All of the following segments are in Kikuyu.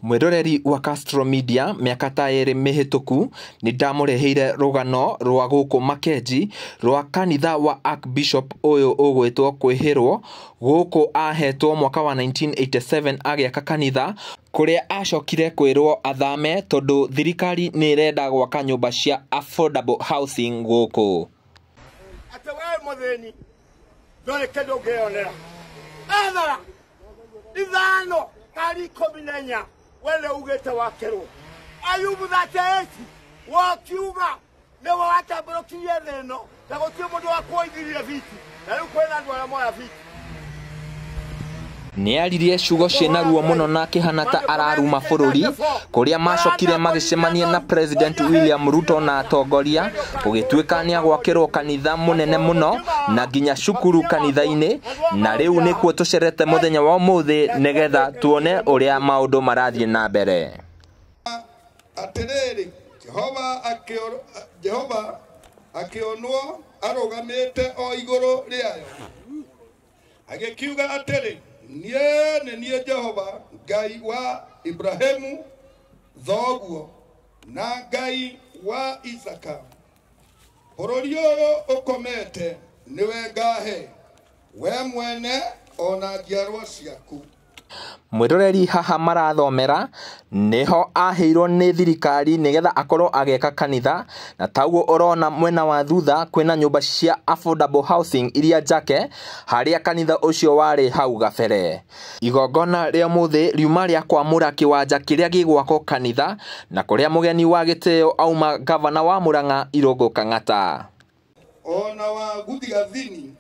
Mwiroreri wa Castro Media mĩaka ta ĩrĩ mĩhĩtũku nĩ ndamũreheire rũgano rwa gũkũ Makenji rwa kanitha wa Archbishop ũyũ ũgwĩtwo Kwĩhĩrwo. Gũkũ ahetwo mwaka wa 1987 agĩaka kanitha kũrĩa acokire kwĩrwo athame tondũ thirikari nĩ ĩrenda gwaka nyũmba cia affordable housing gũkũ. Atĩ we mũthĩni ndũrĩ kĩndũ ũngĩyonera. Ethara ithano kari ikũmi na inya we nĩ ugĩte wakĩrwo. Ayubu 38 wakiuga nĩwe watambũrũkirie thĩ ĩno na gũtirĩ mũndũ wakuoithirie biti, na rĩu kwĩna andũ arĩa moya biti. Nĩaririe ciugo ciĩna ruo mũno na akĩhana ta araruma bũrũri kũrĩa macokire magĩcemania na President William Ruto na atongoria gũgĩtuĩka nĩagwakĩrwo kanitha mũnene mũno na nginya cukuru kanitha-inĩ, na rĩu nĩkuo tũcerete mũthenya wa ũmũthĩ nĩgetha tuone ũrĩa maũndũ marathiĩ na mbere. Atĩrĩrĩ, Jehova akĩonwo arũgamĩte o igũrũ rĩayo, agĩkiuga atĩrĩ, niĩ nĩ niĩ Jehova Ngai wa Ibrahimu thoguo na Ngai wa Isaka. Bũrũri ũyũ ũkomete nĩwe ngahe we mwene ona njiarwa ciaku. Mwiroreri haha marathomera niho aheirwo nĩ thirikari nĩgetha akorwo agĩaka kanitha, na taguo ũrona mwena wa thutha kwĩna nyũmba cia affordable housing iria njake harĩa kanitha ũcio warĩ hau gabere. Igongona rĩa ũmũthĩ riuma rĩa kwamũra kĩwanja kĩrĩa gĩgwakwo kanitha, na kũrĩa mũgeni wa gĩtĩo auma gavana wa Murang'a Irũngũ Kang'ata. Ona wa guthigathini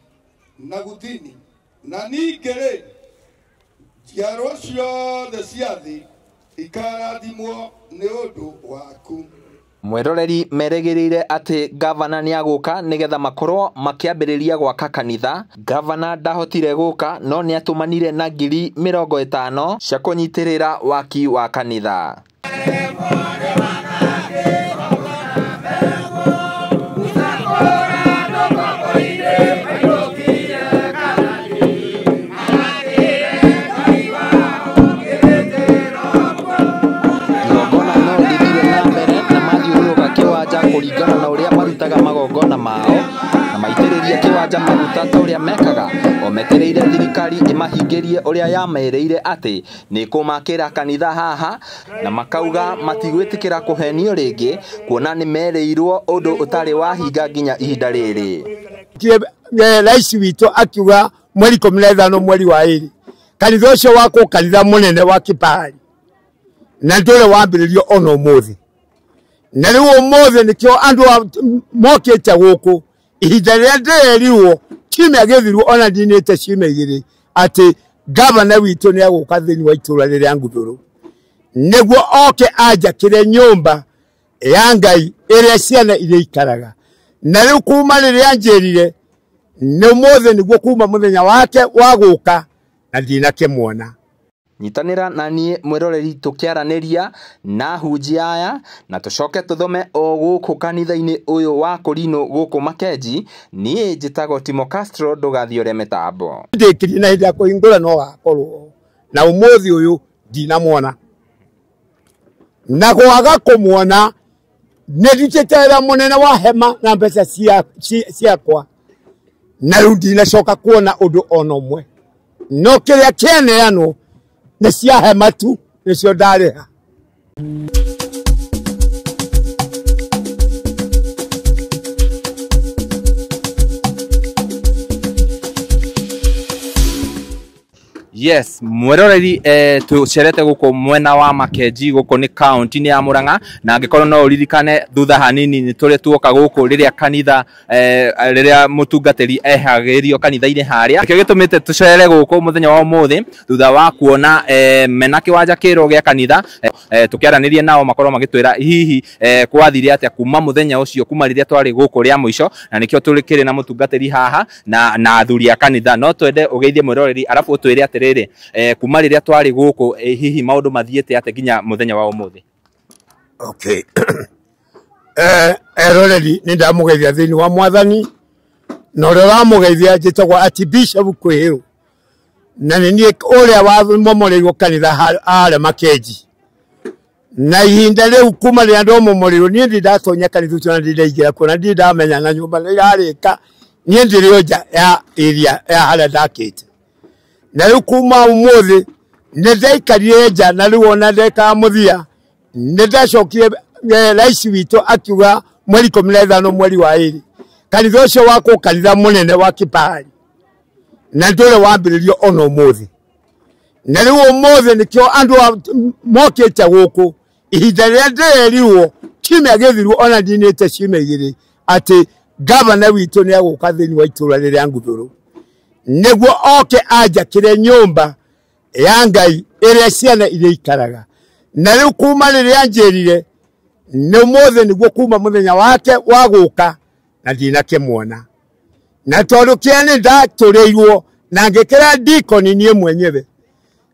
na guthini na ningĩ-rĩ, njiarwa ciothe cia thĩ ikarathimwo nĩ ũndũ waku. Mwiroreri merĩgĩrĩire atĩ gavana nĩagũka nĩgetha makorwo makĩambĩrĩria gwaka kanitha. Gavana ndahotire gũka no nĩatũmanire na 50,000 cia kũnyitĩrĩra waki wa kanitha. Kũringana na ũrĩa marutaga magongona mao na maitĩrĩrie kĩwanja maguta ta ũrĩa mekaga o metereire thirikari ĩmahingĩrie ũrĩa yamerĩire atĩ nĩ kũmakĩra kanitha haha, na makauga matigwĩtĩkĩra kũhenio rĩngĩ kuona nĩ merĩirwo ũndũ ũtarĩ wahinga nginya ihinda rĩrĩ. Rais witũ akiuga mweri 15 mweri wa 2 kanitha ũcio wakwo kanitha mũnene wa kĩbahari na ndũrĩ wambĩrĩrio ona ũmũthĩ. Na rĩu ũmũthĩ nĩkĩo andũ mokĩte gũkũ ihinda rĩrĩa ndĩrerirwo kiumia gĩthiru ona ndinĩte ciumia igĩrĩ atĩ gavana witũ nĩ egũka thĩinĩ wa itũũra rĩrĩa Ngũthũrũ nĩguo oke anjakĩre nyũmba ya Ngai ĩrĩa ciana iria ikaraga. Na rĩu kuma rĩrĩa anjĩrire nĩ ũmũthĩ nĩguo kuma mũthenya wake wa gũka na ndinakĩmuona. Nyitanĩra na niĩ mwĩroreri tũkĩaranĩria na hunjia aya na tũcoke tũthome o gũkũ kanitha-inĩ ũyũ wa Kũrinũ gũkũ Makenji. Niĩ njĩtagwo Timo Castro, ndũgathiore mĩtambo. Ndĩkirie na hĩndĩ ya kũhingũra no gakorwo na ũmũthĩ ũyũ ndinamwona, na kwaga kũmuona nĩ ndutĩte wĩra mũnene wa hema na mbeca ciakwa, na rĩu ndinacoka kuona ũndũ ona ũmwe, no kĩrĩa kĩaneanwo nĩ cia hema tu nĩcio ndarĩha. Yes, mwiroreri tucerete gũkũ mwena wa Makenji gũkũ nĩ kaunti-inĩ ya Murang'a, na angĩkorwo no ũririkane thutha hanini nĩ tũrĩ tuoka gũkũ rĩrĩa kanitha rĩrĩa mũtungatĩri ehagĩrio kanitha-inĩ harĩa. Nĩkĩo gĩtũmĩte tũcere gũkũ mũthenya wa ũmũthĩ thutha wa kuona mena kĩwanja kĩerũ gĩa kanitha, tũkĩaranĩria nao makorwo magĩtwĩra hihi gwathire atĩa kuma mũthenya ũcio, kuma rĩrĩa twarĩ gũkũ rĩa mũico, na nĩkĩo tũkĩrĩ na mũtungatĩri haha na athuri a kanitha. No twende ũgeithie mwĩroreri arabu ũtwĩre atĩrĩrĩ, kuma rĩrĩa twarĩ gũkũ hihi maũndũ mathiĩte atĩa nginya mũthenya wa ũmũthĩ. Okay. Eroreri nĩ ndamũgeithia thĩinĩ wa Mwathani, na ũrĩa ũramũgeithia njĩtagwo Archbishop Kwĩhĩrwo, na nĩ niĩ ũrĩa wamomoreirwo kanitha harĩa Makenji. Na ihinda rĩu kuma rĩrĩa ndomomorirwo niĩ ndirĩ ndatonya kanitha ũcio na ndirĩ ndaingĩra kuo na ndirĩ ndamenya na nyũmba nĩ irarĩka niĩ ndĩrĩ o nja ya area ya harĩa ndakĩte. Na rĩu kuma ũmũthĩ nĩ ndaikarire nja na rĩu ona ndekaga mũthia nĩ ndacokire rais witũ akiuga mweri 15 mweri wa 2 kanitha ũcio wakwo kanitha mũnene wa Kipahari na ndũrĩ wambĩrĩrio ona ũmũthĩ. Na rĩu ũmũthĩ nĩkĩo andũ mokĩte gũkũ ihinda rĩrĩa ndĩrerirwo kiumia gĩthiru ona ndinĩte ciumia igĩrĩ atĩ gavana witũ nĩ egũka thĩinĩ wa itũũra rĩrĩa Nguthũrũ nĩguo oke anjakĩre nyũmba ya Ngai ĩrĩa ciana irĩikaraga. Na rĩu kuma rĩrĩa anjĩrire nĩ ũmũthĩ nĩguo kuma mũthenya wake wa gũka na ndinakĩmuona. Na tondũ kĩa nĩ ndatũrĩirwo na ngĩkĩra ndikoni niĩ mwenyewe.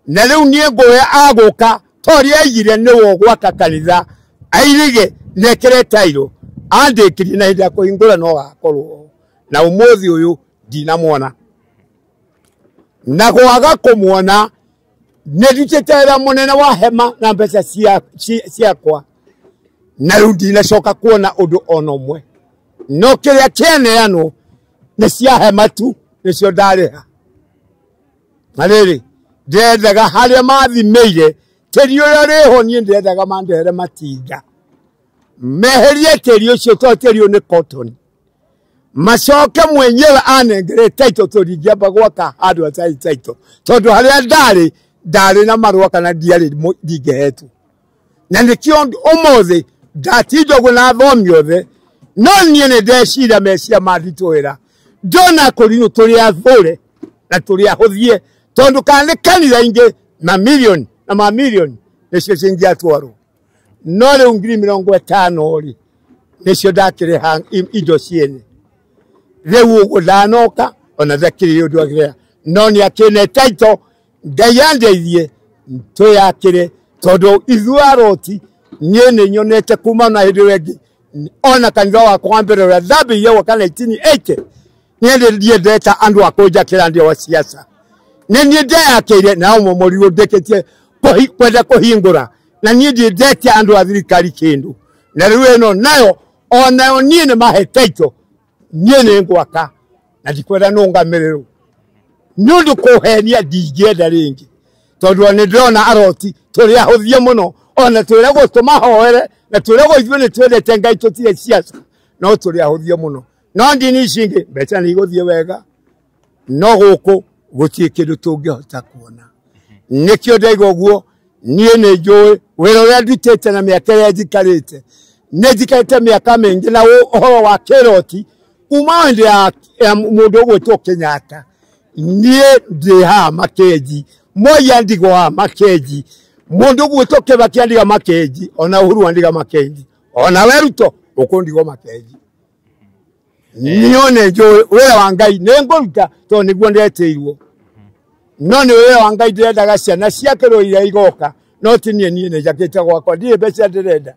Na rĩu niĩ ngũya agũka tori aigire nĩwe ũgwaka kanitha airige na ekĩre tairo andĩkirie na hĩndĩ ya kũhingũra no gakorwo na ũmũthĩ ũyũ ndinamwona. Na kwaga kũmuona nĩ ndutĩte wĩra mũnene wa hema na mbeca ciakwa na rĩu ndinacoka kuona ũndũ ona ũmwe. No kĩrĩa kĩaneanwo nĩ cia hema tu nĩcio ndarĩha. Na rĩrĩ ndĩrendaga harĩa mathimĩire tĩri ũrĩa ũrĩho niĩ ndĩrendaga mandehere matinga meherie tĩri ũcio tondũ tĩri ũyũ nĩ cotton macoke mwenyewe anengere title tondũ ndingĩamba gwaka handũ hatarĩ title tondũ harĩa ndarĩ na marũa kana ndiarĩ ndingĩhetwo. Na nĩkĩo ũmũthĩ ndatinda ũguo na athomi othe no niĩ nĩ ndeciria meciria manditũhĩra ndona kũrinũ tũrĩ athũre na tũrĩ ahũthie tondũ kana nĩ kanitha ingĩ mamirioni na mamirioni nĩcio cingĩatwarwo no rĩu 50,000 rĩ nĩcio ndakĩrĩha indo ciene. Rĩu ũguo ndanoka ona ndakĩrĩ ũndũ akĩrĩha no nĩ akĩne title Ngai andeithie twĩyakĩre tondũ ithuĩ aroti niĩ nĩ nyonete kuma na hĩndĩ ĩyo ĩngĩ ona kanitha wakwa wa mbere ũrĩa ndambĩrĩirie gwaka 1980 niĩ ndiendete andũ a kũnjakĩra ndĩ wa siasa. Nĩ niĩ ndeyakĩire na ũmomorirwo ndĩkĩtie kwenda kũhingũra na niĩ ndiendete andũ a thirikari kĩndũ. Na rĩu ĩno nayo onayo niĩ nĩ mahe title niĩ nĩ ngwaka na ndikwenda nũngamĩrĩrwo nĩ ũndũ kũhenia ndingĩenda rĩngĩ tondũ nĩ ndĩrona aroti tũrĩ ahũthie mũno ona twĩragwo tũmahoere na twĩragwo ithuĩ nĩ twendete Ngai tũtirĩ siasa no tũrĩ ahũthie mũno. No ndini ici ingĩ mbeca nĩ igũthiĩ wega no gũkũ gũtirĩ kĩndũ tũngĩhota kuona. Nĩkĩo ndaiga ũguo niĩ nĩ njũĩ wĩra ũrĩa ndutĩte na mĩaka ĩrĩa njikarĩte nĩ njikarĩte mĩaka mĩingĩ na ũhoro wa kĩroti kuma hĩndĩ ya mũndũ ũgwĩtwo Kenyatta niĩ ndĩ haha Makenji Moi andigwo haha Makenji mũndũ ũgwĩtwo Kibaki andiga Makenji ona Uhuru andiga Makenji ona we Ruto ũkũndigwo Makenji. Niĩ nĩ njũĩ wĩra wa Ngai nĩ ngũruta tondũ nĩguo ndetĩirwo no nĩ wĩra wa Ngai ndĩrendaga ciana ciakĩrwo iria igoka no ti niĩ niĩ nĩ njakĩte gwakwa ndirĩ mbeca ndĩrenda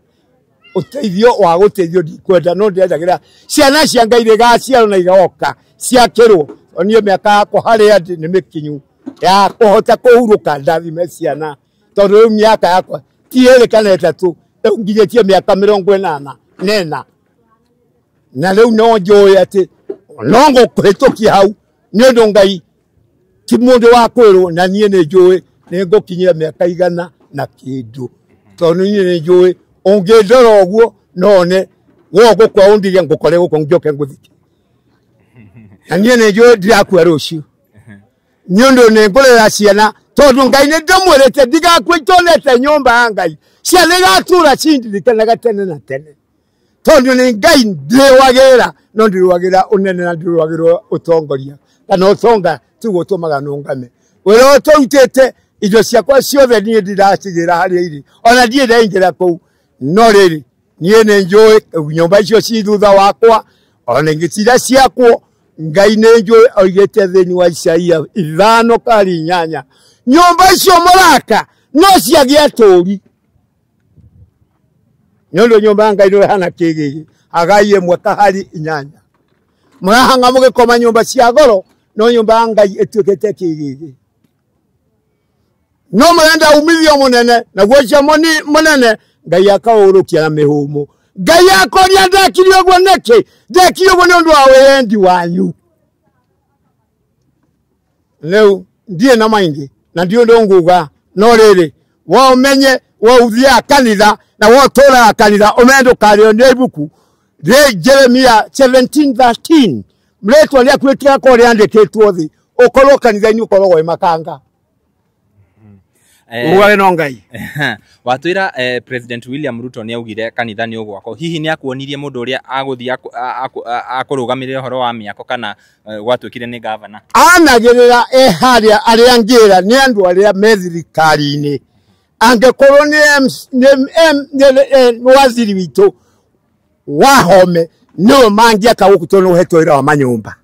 ũteithio wa gũteithio ndikwenda no ndĩrendagĩra ciana cia Ngai igaciarwo na igoka ciakĩrwo. Niĩ mĩaka yakwa harĩa ndĩ nĩ mĩkinyu ya kũhota kũhurũka ndathime ciana tondũ rĩu mĩaka yakwa ti 2 kana 3 rĩu nginyĩtie mĩaka 84 na rĩu no njũĩ atĩ no ngũkũhĩtũkia hau nĩ ũndũ Ngai ti mũndũ wa kwĩrwo na niĩ nĩ njũĩ nĩ ngũkinyia mĩaka 100 na kĩndũ tondũ niĩ nĩ njũĩ ũngĩndora ũguo no one wo gũkua ũndige ngũkore gũkũ njoke ngũthike. Na niĩ nĩ njũĩ ndirakua rũciũ nĩ ũndũ nĩ ngũrera ciana tondũ Ngai nĩ ndĩmwĩrĩte ndigakue itonete nyũmba ya Ngai ciana igatũra cindirikanaga tene na tene tondũ nĩ Ngai ndĩrũagĩrĩra no ndĩrũagĩrĩra ũnene na ndĩrũagĩrĩra ũtongoria kana ũtonga tiguo ũtũmaga nũngame. Wĩra ũyũ tũrutĩte indo ciakwa ciothe niĩ ndiracigĩra harĩa irĩ ona ndirĩ ndaingĩra kũu no rĩrĩ niĩ nĩ njũĩ nyũmba icio ci thutha wakwa ona ingĩ ciria ciakwo Ngai nĩ njũĩ oigĩte thĩinĩ wa Isaia 5:8 nyũmba icio mũraka no ciagĩa tũri nĩ ũndũ nyũmba ya Ngai ndũrĩ kĩgĩgĩ hagai 1 kahari 8 mũrahanga mũgĩkoma nyũmba cia goro no nyũmba ya Ngai ĩtuĩkĩte kĩgĩgĩ. No mũrenda umithio mũnene naguo ũcio mũnene Ngai akaũrũkia na mĩhũmũ. Ngai akoria ndekire ũguo nĩkĩ? Ndekire ũguo nĩ ũndũ wa wĩyendi wanyu. Rĩu ndirĩ na maingĩ na ndiũ ũndũ nguga, no rĩrĩ we ũmenye, we ũthiaga kanitha na we ũtũraga kanitha, ũmenye ndũkarĩo nĩ ibuku rĩ Jeremia 17:13, rĩtwa rĩaku rĩtigakorwo rĩandĩkĩtwo thĩ, ũkorwo kanitha-inĩ ũkoragwo wĩ makanga. Ugage no Ngai. Watwĩra President William Ruto nĩ augire kanitha nĩ ũgwakwo. Hihi nĩ akuonirie mũndũ ũrĩa agũthiĩ akũrũgamĩrĩra ũhoro wa mĩako kana gwatuĩkire nĩ gavana? Anagĩrĩra e harĩa arĩa ngĩra nĩ andũ arĩa me thirikari-inĩ. Angĩkorwo nĩ waziri witũ wa Home nĩwe mangĩaka gũkũ tondũ nĩũhetwo wĩra wa manyũmba.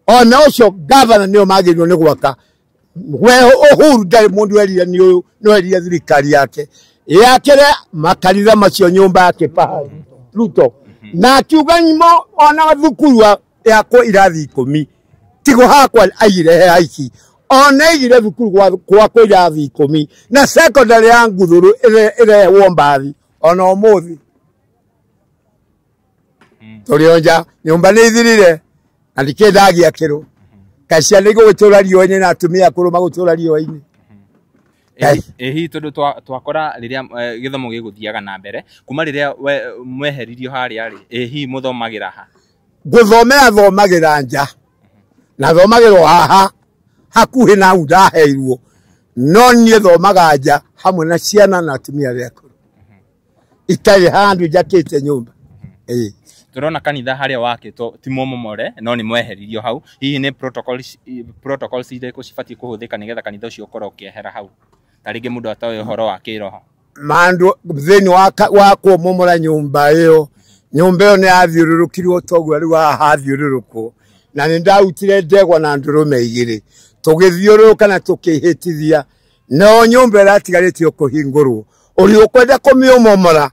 Ona ũcio gavana nĩwe magĩrĩirwo nĩ gwaka. We Uhuru ndarĩ mũndũ erire nĩ ũyũ, no erire thirikari yake yakĩre makanitha macio nyũmba ya kĩbahari Ruto, na akiuga nyimo ona thukuru yakwo irathi 10 tigo hakwa aigire he aici, ona aigire thukuru gwakwo irathi 10 na secondary ya Nguthuru ĩrehwo mbathi ona ũmũthĩ. Tũrĩ o nja, nyũmba nĩ ithirire na ndikĩrĩ ndagiakĩrwo. Kaĩ ciana igũgĩtũra riũa-inĩ na atumia akũrũ magũtũra riũa-inĩ. Ĩ hihi tondũ twakora rĩrĩa gĩthomo gĩgũthiaga na mbere kuma rĩrĩa mweheririo harĩa rĩ, ĩ hihi mũthomagĩra ha? Gũthomera thomagĩra nja na thomagĩra o haha hakuhĩ na hau ndaheirwo, no niĩ thomaga nja hamwe na ciana na atumia arĩa akũrũ, itarĩ handũ njakĩte nyũmba. Tũrona kanitha harĩa wakĩtwo ti mũmomore no nĩ mweheririo hau. Hihi nĩ protocols irĩkũ cibatiĩ kũhũthĩka nĩgetha kanitha ũcio ũkorwo ũkĩehera hau, ta rĩngĩ mũndũ atoĩ ũhoro wa kĩroho? Mandu thĩinĩ wa kũmomora nyũmba ĩyo, nyũmba ĩyo nĩ yathiũrũrũkirwo toguo rĩu haha hathiũrũrũkwo, na nĩ ndarutire ndegwa na ndũrũme igĩrĩ tũgĩthiũrũrũka na tũkĩhĩtithia, no nyũmba ĩratigarĩtio kũhingũrwo. Ũrĩa ũkwenda kũmĩomomora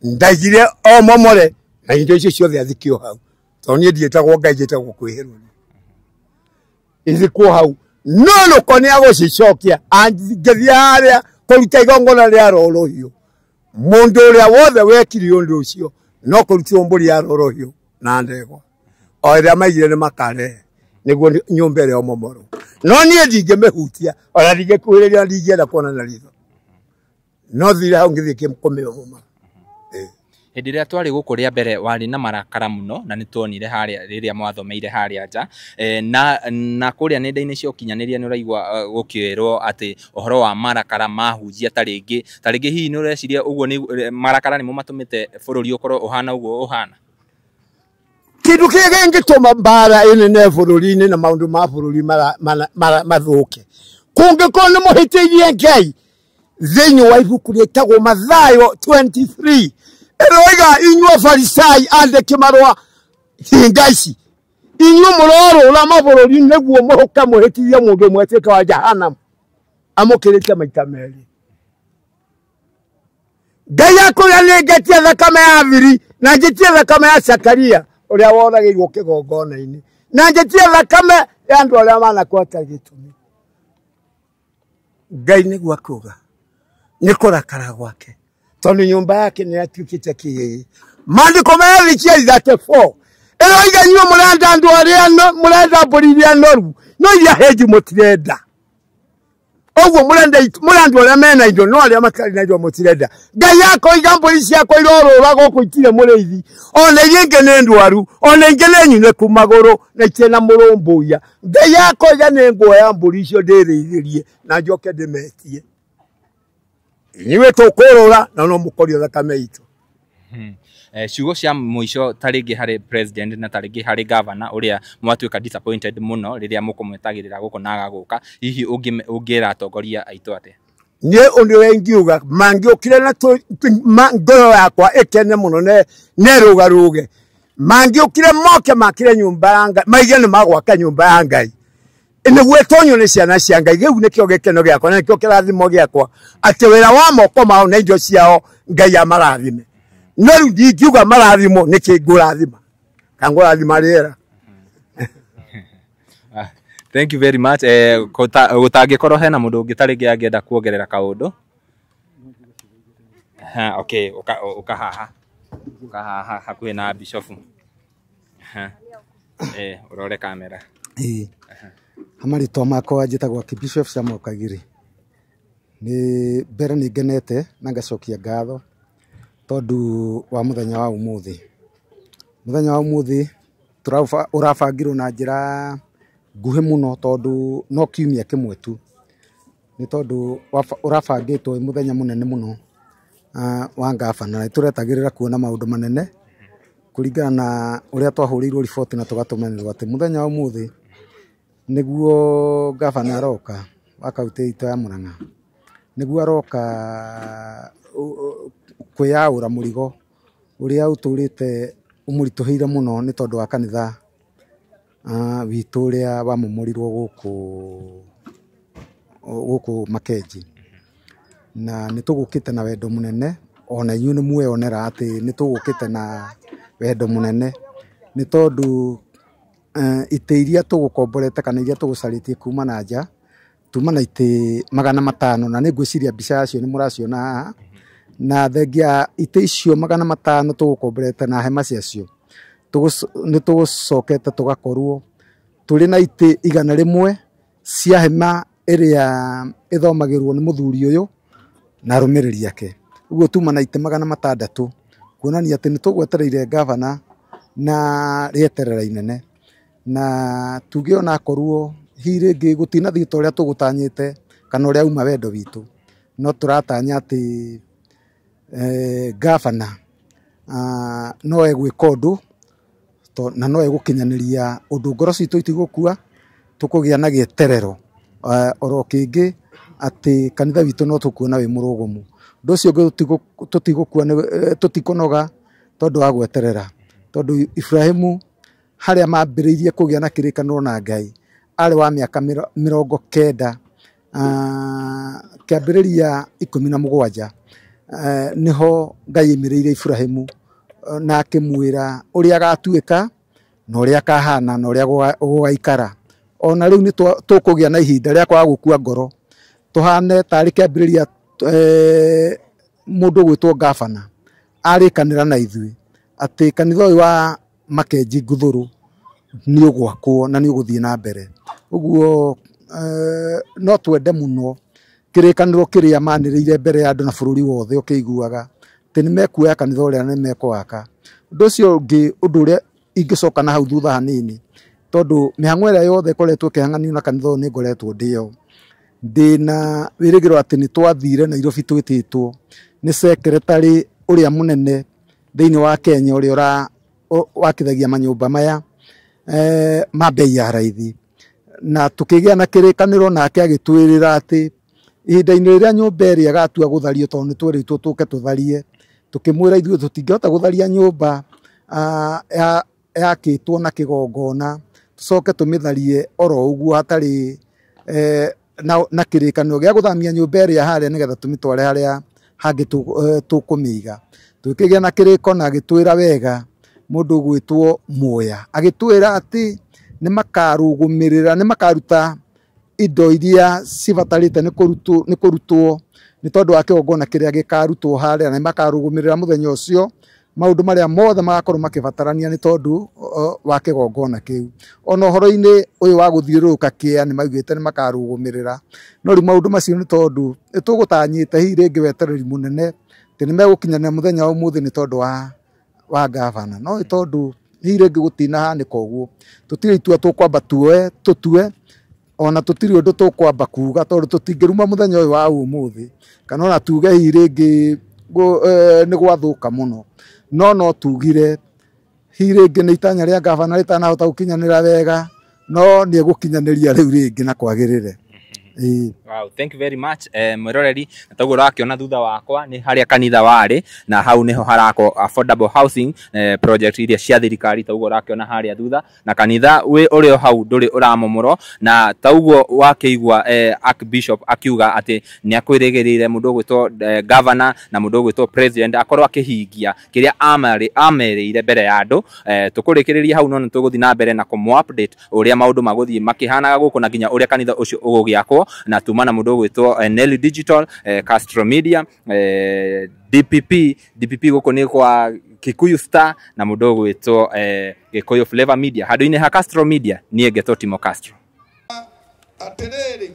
ndaigire omomore na indo icio ciothe athikio hau, tondũ niĩ ndiĩtagwo Ngai, njĩtagwo kwĩhĩrwo ithikwo hau. No rũko nĩ agũcicokia angĩthiĩ harĩa kũruta igongona rĩa rorohio, mũndũ ũrĩa wothe wekire ũndũ ũcio no kũrutĩrwo mbũri ya rorohio na ndegwa o ĩrĩa maigire nĩ makarehe nĩguo nyũmba ĩrĩa omomorwo. No niĩ ndingĩmĩhutia ona ndingĩkuhĩrĩria, ndingĩenda kuona na ritho, no thire hau ngĩthiĩ kũmĩomomora. Hĩndĩ ĩrĩa twarĩ gũkũ rĩa mbere warĩ na marakara mũno, na nĩ tuonire harĩa rĩrĩa mwathomeire harĩa nja, na kũrĩa nenda-inĩ cia ũkinyanĩria nĩ ũraigua gũkĩrwo atĩ ũhoro wa marakara mahunjia ta rĩngĩ hihi nĩ ũreciria ũguo nĩ marakara nĩmo matũmĩte bũrũri ũkorwo ũhana ũguo ũhana? Kĩndũ kĩrĩa kĩngĩtũma mbara ĩnene bũrũri-inĩ na maũndũ ma bũrũri mathũke, kũngĩkorwo nĩ mũhĩtĩirie Ngai thĩinĩ wa ibuku rĩtagwo Mathayo 23 ĩroiga inyuĩ Farisai andĩki marũa hinga ici, inyuĩ mũrorũra mabũrũri nĩguo mũhũke mũhĩtithie mũndũ ũmwe atuĩke wa Jehanamu amũkĩrĩte maita merĩ. Ngai akũrĩa nĩ ngetie thakame ya Abiri na njĩtie thakame ya Zakaria ũrĩa woragĩirwo kĩgongona-inĩ na njĩtie thakame ya andũ arĩa manakua hatarĩ gĩtũmi. Ngai nĩguo akuga nĩ kũrakara gwake tondũ nyũmba yake nĩ yatuĩkĩte kĩgĩgĩ. Maandĩko ma Ezekieli 34 ĩroiga inyuĩ mũrenda andũ arĩa mũrenda mbũri iria noru no iria hĩnju mũtirenda. Ũguo mũrenda andũ arĩa mena indo no arĩa matarĩ na indo mũtirenda. Ngai akoiga mbũri ciakwa irorũra gũkũ itirĩ mũrĩithi, ona iria ingĩ nĩ ndwaru, ona ingĩ nĩ nyunĩku magũrũ na itirĩ na mũrũmbũiya. Ngai akoiga nĩ nguoya mbũri icio ndĩrĩithĩrie na njoke ndĩmetie. Inyuĩ tũkũrũra na no mũkorio thakame itũ. Ciugo cia mũico ta rĩngĩ harĩ president na ta rĩngĩ harĩ governor ũrĩa mwatuĩka disappointed mũno rĩrĩa mũkũmwetagĩrĩra gũkũ na agagũka, hihi ũngĩra atongoria aitũ atĩa? Niĩ ũndũ ũrĩa ingiuga mangĩũkire na ngoro yakwa ĩkene mũno nerũgarũge, mangĩũkire moke makĩre nyũmba ya Ngai, maige nĩ magwaka nyũmba ya Ngai nĩguo ĩtonywo nĩ ciana cia Ngai. Gĩu nĩkĩo gĩkeno gĩakwa na nĩkĩo kĩrathimo gĩakwa, atĩ wĩra wa moko mao na indo ciao Ngai amarathime. No rĩu ndingiuga marathimo nĩkĩ ngũrathima, kana ngũrathima rĩera. Thank you very much. Gũtangĩkorwo hena mũndũ ũngĩ ta rĩngĩ angĩenda kuongerera kaũndũ. Aha, okay, uka haha. Uka haha hakuhĩ na bishofu. Aha. Ũrore kamera. Ĩĩ. Marĩtwa makwa njĩtagwo Archbishop Samuel Kagiri. Nĩ mbere nĩ ngenete na ngacokia ngatho tondũ wa mũthenya wa ũmũthĩ. Mũthenya wa ũmũthĩ ũrabangirwo na njĩra nguhĩ mũno tondũ no kiumia kĩmwe tu. Nĩ tondũ ũrabangĩtwo wĩ mũthenya mũnene mũno wa ngabana. Nĩ tũretagĩrĩra kuona maũndũ manene kũringana na ũrĩa twahũrĩirwo riboti na tũgatũmanĩrwo atĩ mũthenya wa ũmũthĩ nĩguo ngabana aroka wa kaunti itũ ya Murang'a, nĩguo aroka kwĩyaũra mũrigo ũrĩa ũtũrĩte ũmũritũhĩire mũno nĩ tondũ wa kanitha witũ ũrĩa wamommorirwo gũkũ Makenji. Na nĩ tũgũkĩte na wendo mũnene, ona inyuĩ nĩ mweyonera atĩ nĩ tũgũkĩte na wendo mũnene nĩ tondũ itĩ iria tũgũkomborete kana iria tũgũcarĩtie kuma na nja tuma na itĩ 500, na nĩ ngwĩciria mbica yacio nĩ mũraciona haha. Na thengia itĩ icio 500 tũgũkomborete na hema ciacio, nĩ tũgũcokete tũgakorwo tũrĩ na itĩ 100 cia hema ĩrĩa ĩthomagĩrwo nĩ mũthuri ũyũ na arũmĩrĩri ake. Ũguo tuma na itĩ 600, kuonania atĩ nĩ tũgwetereire ngavana na rĩeterera inene. Na tuge ona akorwo hihi rĩngĩ gũtinathiĩ ta ũrĩa tũgũtanyĩte kana ũrĩa uma wendo witũ, no tũratanya atĩ ngavana no egwĩka ũndũ na no egũkinyanĩria ũndũ. Ngoro citũ itigũkua, tũkũgĩa na gĩeterero oro kĩngĩ atĩ kanitha witũ no tũkuona wĩ mũrũgũmu. Ũndũ ũcio ũngĩ tũtigũkua, tũtikũnoga tondũ wa gweterera, tondũ Ibrahimu harĩa mambĩrĩirie kũgĩa na kĩrĩkanĩro na Ngai arĩ wa mĩaka 90, kĩambĩrĩria 17, nĩho Ngai aimĩrĩire Ibrahimu na akĩmwĩra ũrĩa agatuĩka na ũrĩa akahana na ũrĩa gũgaikara. Ona rĩu nĩ tũkũgĩa na ihinda rĩa kwaga gũkua ngoro, tũhane tarĩ kĩambĩrĩria mũndũ ũgwĩtwo ngabana arĩkanĩra na ithuĩ atĩ kanitha ũyũ wa Makenji Nguthũrũ nĩ ũgwakwo na nĩ ũgũthiĩ na mbere. Ũguo no twende mũno kĩrĩkanĩro kĩrĩa manĩrĩire mbere ya andũ na bũrũri wothe ũkĩiguaga atĩ nĩ mekuoya kanitha ũrĩa na nĩ mekũwaka. Ũndũ ũcio ũngĩ, ũndũ ũrĩa ingĩcoka na hau thutha hanini, tondũ mĩhang'o ĩrĩa yothe ĩkoretwo ĩkĩhang'anio na kanitha ũyũ nĩ ngoretwo ndĩyo, ndĩna wĩrĩgĩrĩro atĩ nĩ twathire Nairobi twĩtĩtwo nĩ secretary ũrĩa mũnene thĩinĩ wa Kenya ũrĩa wakithagia manyũmba maya ma bei ya raithi, na tukĩgĩa na kĩrĩkanĩro nake agĩtwĩrĩra atĩ ihinda-inĩ rĩrĩa nyũmba ĩrĩa ĩgatua gũthario, tondũ nĩ twerĩtwo tũke tũtharie, tũkĩmwĩra ithuĩ tũtingĩhota gũtharia nyũmba yakĩtwo na kĩgongona tũcoke tũmĩtharie oro ũguo hatarĩ na kĩrĩkanĩro gĩa gũthamia nyũmba ĩrĩa harĩa nĩgetha tũmĩtware harĩa hangĩ tũkũmĩiga. Tũkĩgĩa na kĩrĩko na agĩtwĩra wega mũndũ ũgwĩtwo Muya, agĩtwĩra atĩ nĩ makarũgũmĩrĩra, nĩ makaruta indo iria cibatarĩte nĩ kũrutwo nĩ tondũ wa kĩgongona kĩrĩa gĩkarutwo harĩa, na nĩ makarũgũmĩrĩra mũthenya ũcio maũndũ marĩa mothe magakorwo makĩbatarania nĩ tondũ wa kĩgongona kĩu. Ona ũhoro-inĩ ũyũ wa gũthiũrũrũka kĩa nĩ maugĩte nĩ makarũgũmĩrĩra, no rĩu maũndũ macio nĩ tondũ nĩ tũgũtanyĩte hihi rĩngĩ wetereri mũnene atĩ nĩ megũkinyanĩra mũthenya wa ũmũthĩ nĩ tondũ wa ngavana, no nĩ tondũ hihi rĩngĩ gũtinahanĩka ũguo, tũtirĩ itua tũkwamba tuoe tũtue, ona tũtirĩ ũndũ tũkwamba kuga tondũ tũtingĩruma mũthenya ũyũ wa ũmũthĩ, kana ona tuge hihi rĩngĩ nĩ gwathũka mũno, no tugire hihi rĩngĩ nĩ itanya rĩa ngavana rĩtanahota gũkinyanĩra wega, no nĩ egũkinyanĩria rĩu rĩngĩ na kwagĩrĩre. Wow, thank you very much mwiroreri. Na toguo ũrakiona thutha wakwa nĩ harĩa kanitha warĩ, na hau nĩho harakwo affordable housing project iria cia thirikari, toguo ũrakiona harĩa thutha, na kanitha wĩ ũrĩ hau ndũrĩ ũramomorwo. Na toguo wakĩigua Archbishop akiuga atĩ nĩ akwĩrĩgĩrĩire mũndũ ũgwĩtwo governor na mũndũ ũgwĩtwo president akorwo akĩhingia kĩrĩa amerĩire mbere ya andũ. Tũkũrĩkĩrĩria hau, no nĩ tũgũthiĩ na mbere na kũmũ update ũrĩa maũndũ magũthiĩ makĩhanaga gũkũ na nginya ũrĩa kanitha ũcio ũgũgĩakwo. Gĩko, na tuma na mũndũ ũgwĩtwo Nelly Digital, Castro Media, DPP DPP gũkũ nĩ kwa Kikuyu Star, na mũndũ ũgwĩtwo Gĩkũyũ Flavor Media. Handũ-inĩ ha Castro Media niĩ ngetwo Timo Castro. Atĩrĩrĩ,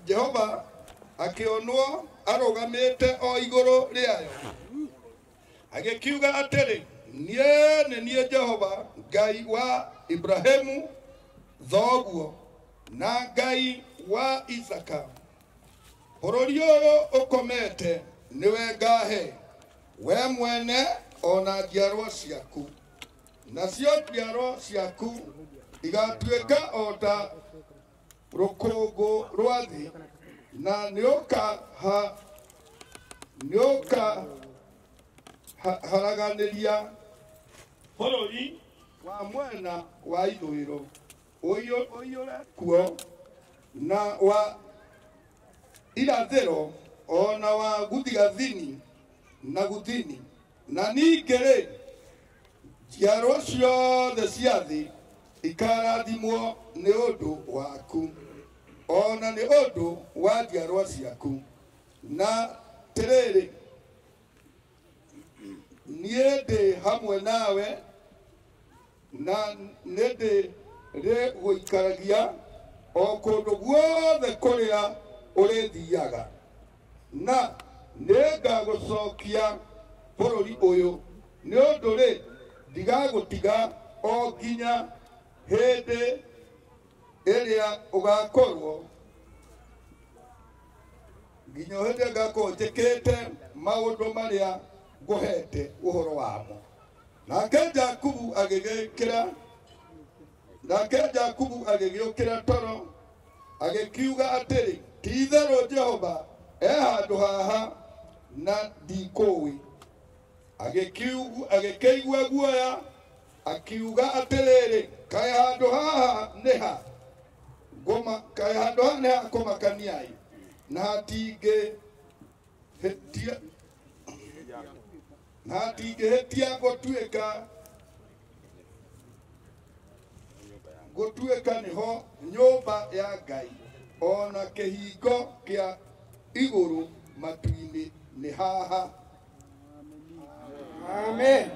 Jehova akĩonwo arũgamĩte o igũrũ rĩayo, agĩkiuga atĩrĩ, niĩ nĩ niĩ Jehova Ngai wa Ibrahimu thoguo na Ngai wa Isaka. Bũrũri ũyũ ũkomete nĩwe ngahe we mwene ona njiarwa ciaku, nacio njiarwa ciaku igatuĩka o ta rũkũngũ rwa thĩ, na nĩũka haraganĩria bũrũri wa mwena wa ithũĩro ũiyũre kuo, na wa irathĩro ona wa gũthigathini na gũthini. Na ningĩ-rĩ, njiarwa ciothe cia thĩ ikarathimwo nĩ ũndũ waku, ona nĩ ũndũ wa njiarwa ciaku. Na tĩrĩrĩ, niĩ ndĩ hamwe nawe, na nĩ ndĩrĩgũikaragia o kũndũ guothe kũrĩa ũrĩthiaga, na nĩngagũcokia bũrũri ũyũ. Nĩ ũndũ-rĩ, ndigagũtiga o nginya hĩndĩ ĩrĩa ũgakorwo nginya hĩndĩ ngakorwo njĩkĩte maũndũ marĩa ngũhete ũhoro wamo. Nake Jakubu agĩgĩũkĩra toro, agĩkiuga atĩrĩ, ti-itherũ Jehova e handũ haha na ndikũũĩ. Agĩkĩigua guoya, akiuga atĩrĩrĩ, kaĩ handũ haha nĩ ha kaĩ handũ haha nĩ ha kũmakania-ĩ, na hatingĩhĩtia gũtuĩka nĩho nyũmba ya Ngai, ona kĩhingo kĩa igũrũ matu-inĩ nĩ haha. Amen.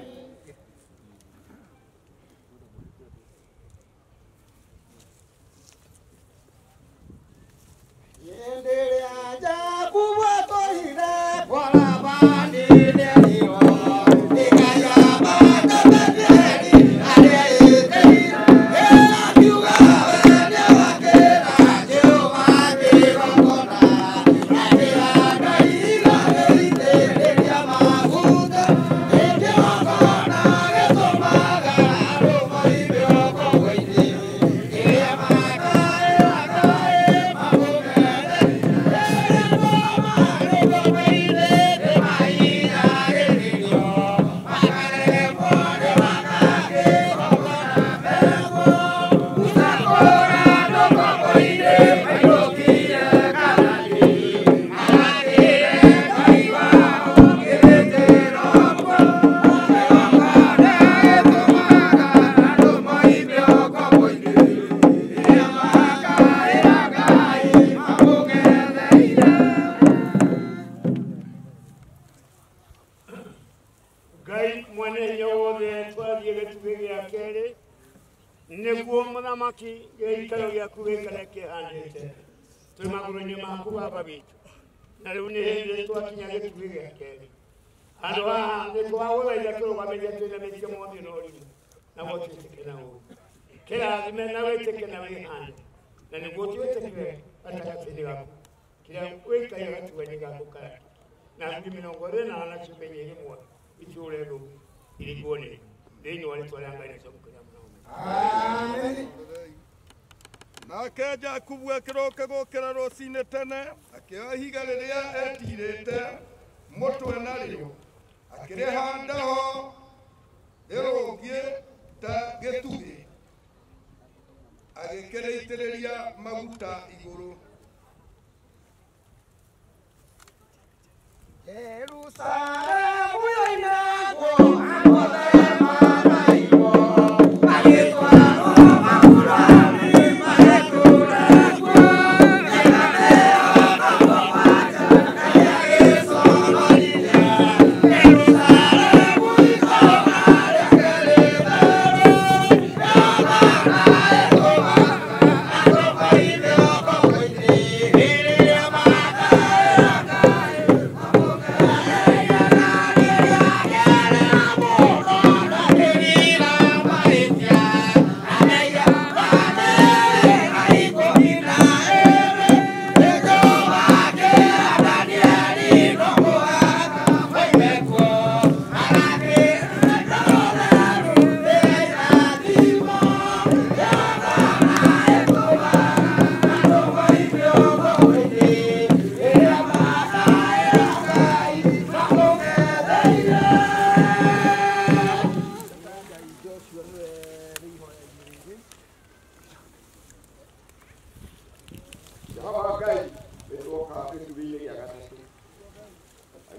Nĩguo mũthamaki gĩikaro gĩaku gĩikare kĩhandĩte twĩ magũrũ-inĩ maku baba witũ. Na rĩu nĩ hĩndĩ twakinya gĩtugĩ gĩa kerĩ. Handũ haha nĩ twagũthaitha kĩrũgamĩrie twĩnamĩtie mothiũ na ũrimũ, naguo twĩtĩke na ũũru. Kĩrathime na wĩtĩke na wĩhande, na nĩguo twĩtĩkĩre gatagatĩ-inĩ gaku kĩrĩa wĩikaire gaturwa-inĩ gaku karaki na 24 ciũmbe inya irĩ muoyo itũũre rũu irigwo nĩ thĩinĩ wa rĩtwa rĩa Ngai na Mũkĩra mũno. Amen. Nake Jakubu akĩroka gũkĩra rũcinĩ tene, akĩoya ihiga rĩrĩa etirĩte mũtwe narĩo, akĩrĩhanda ho rĩrũngiĩ ta gĩtugĩ, agĩkĩrĩitĩrĩria maguta igũrũ. Jerusalemu yoinagwo andũ maraigwo magĩtwarwo mabũrũri maretũra kuo.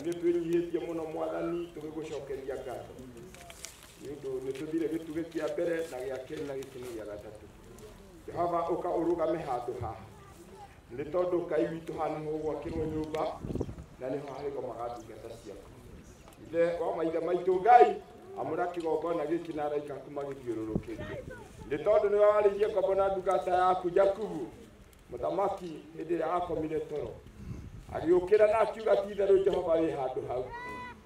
Nĩ twĩnyihĩtie mũno mwathani tũgĩgũcokeria ngatho nĩ ũndũ nĩ tũthire gĩtugĩ kĩa mbere na gĩa kerĩ na gĩkĩ nĩ gĩa gatatũ. Jehova ũka ũrũgame handũ haha nĩ tondũ Ngai witũ haha nĩho ũgwakĩrwo nyũmba na nĩho harĩgomaga ndungata ciaku. Ithe wa maithe maitũ Ngai amũra kĩgongona gĩkĩ na araika aku magĩthiũrũrũkĩrie nĩ tondũ nĩwe warĩirie ngombo na ndungata yaku Jakubu mũthamaki hĩndĩ ĩrĩa akomire toro agĩũkĩra na akiuga ti itherũ Jehova wĩ handũ hau.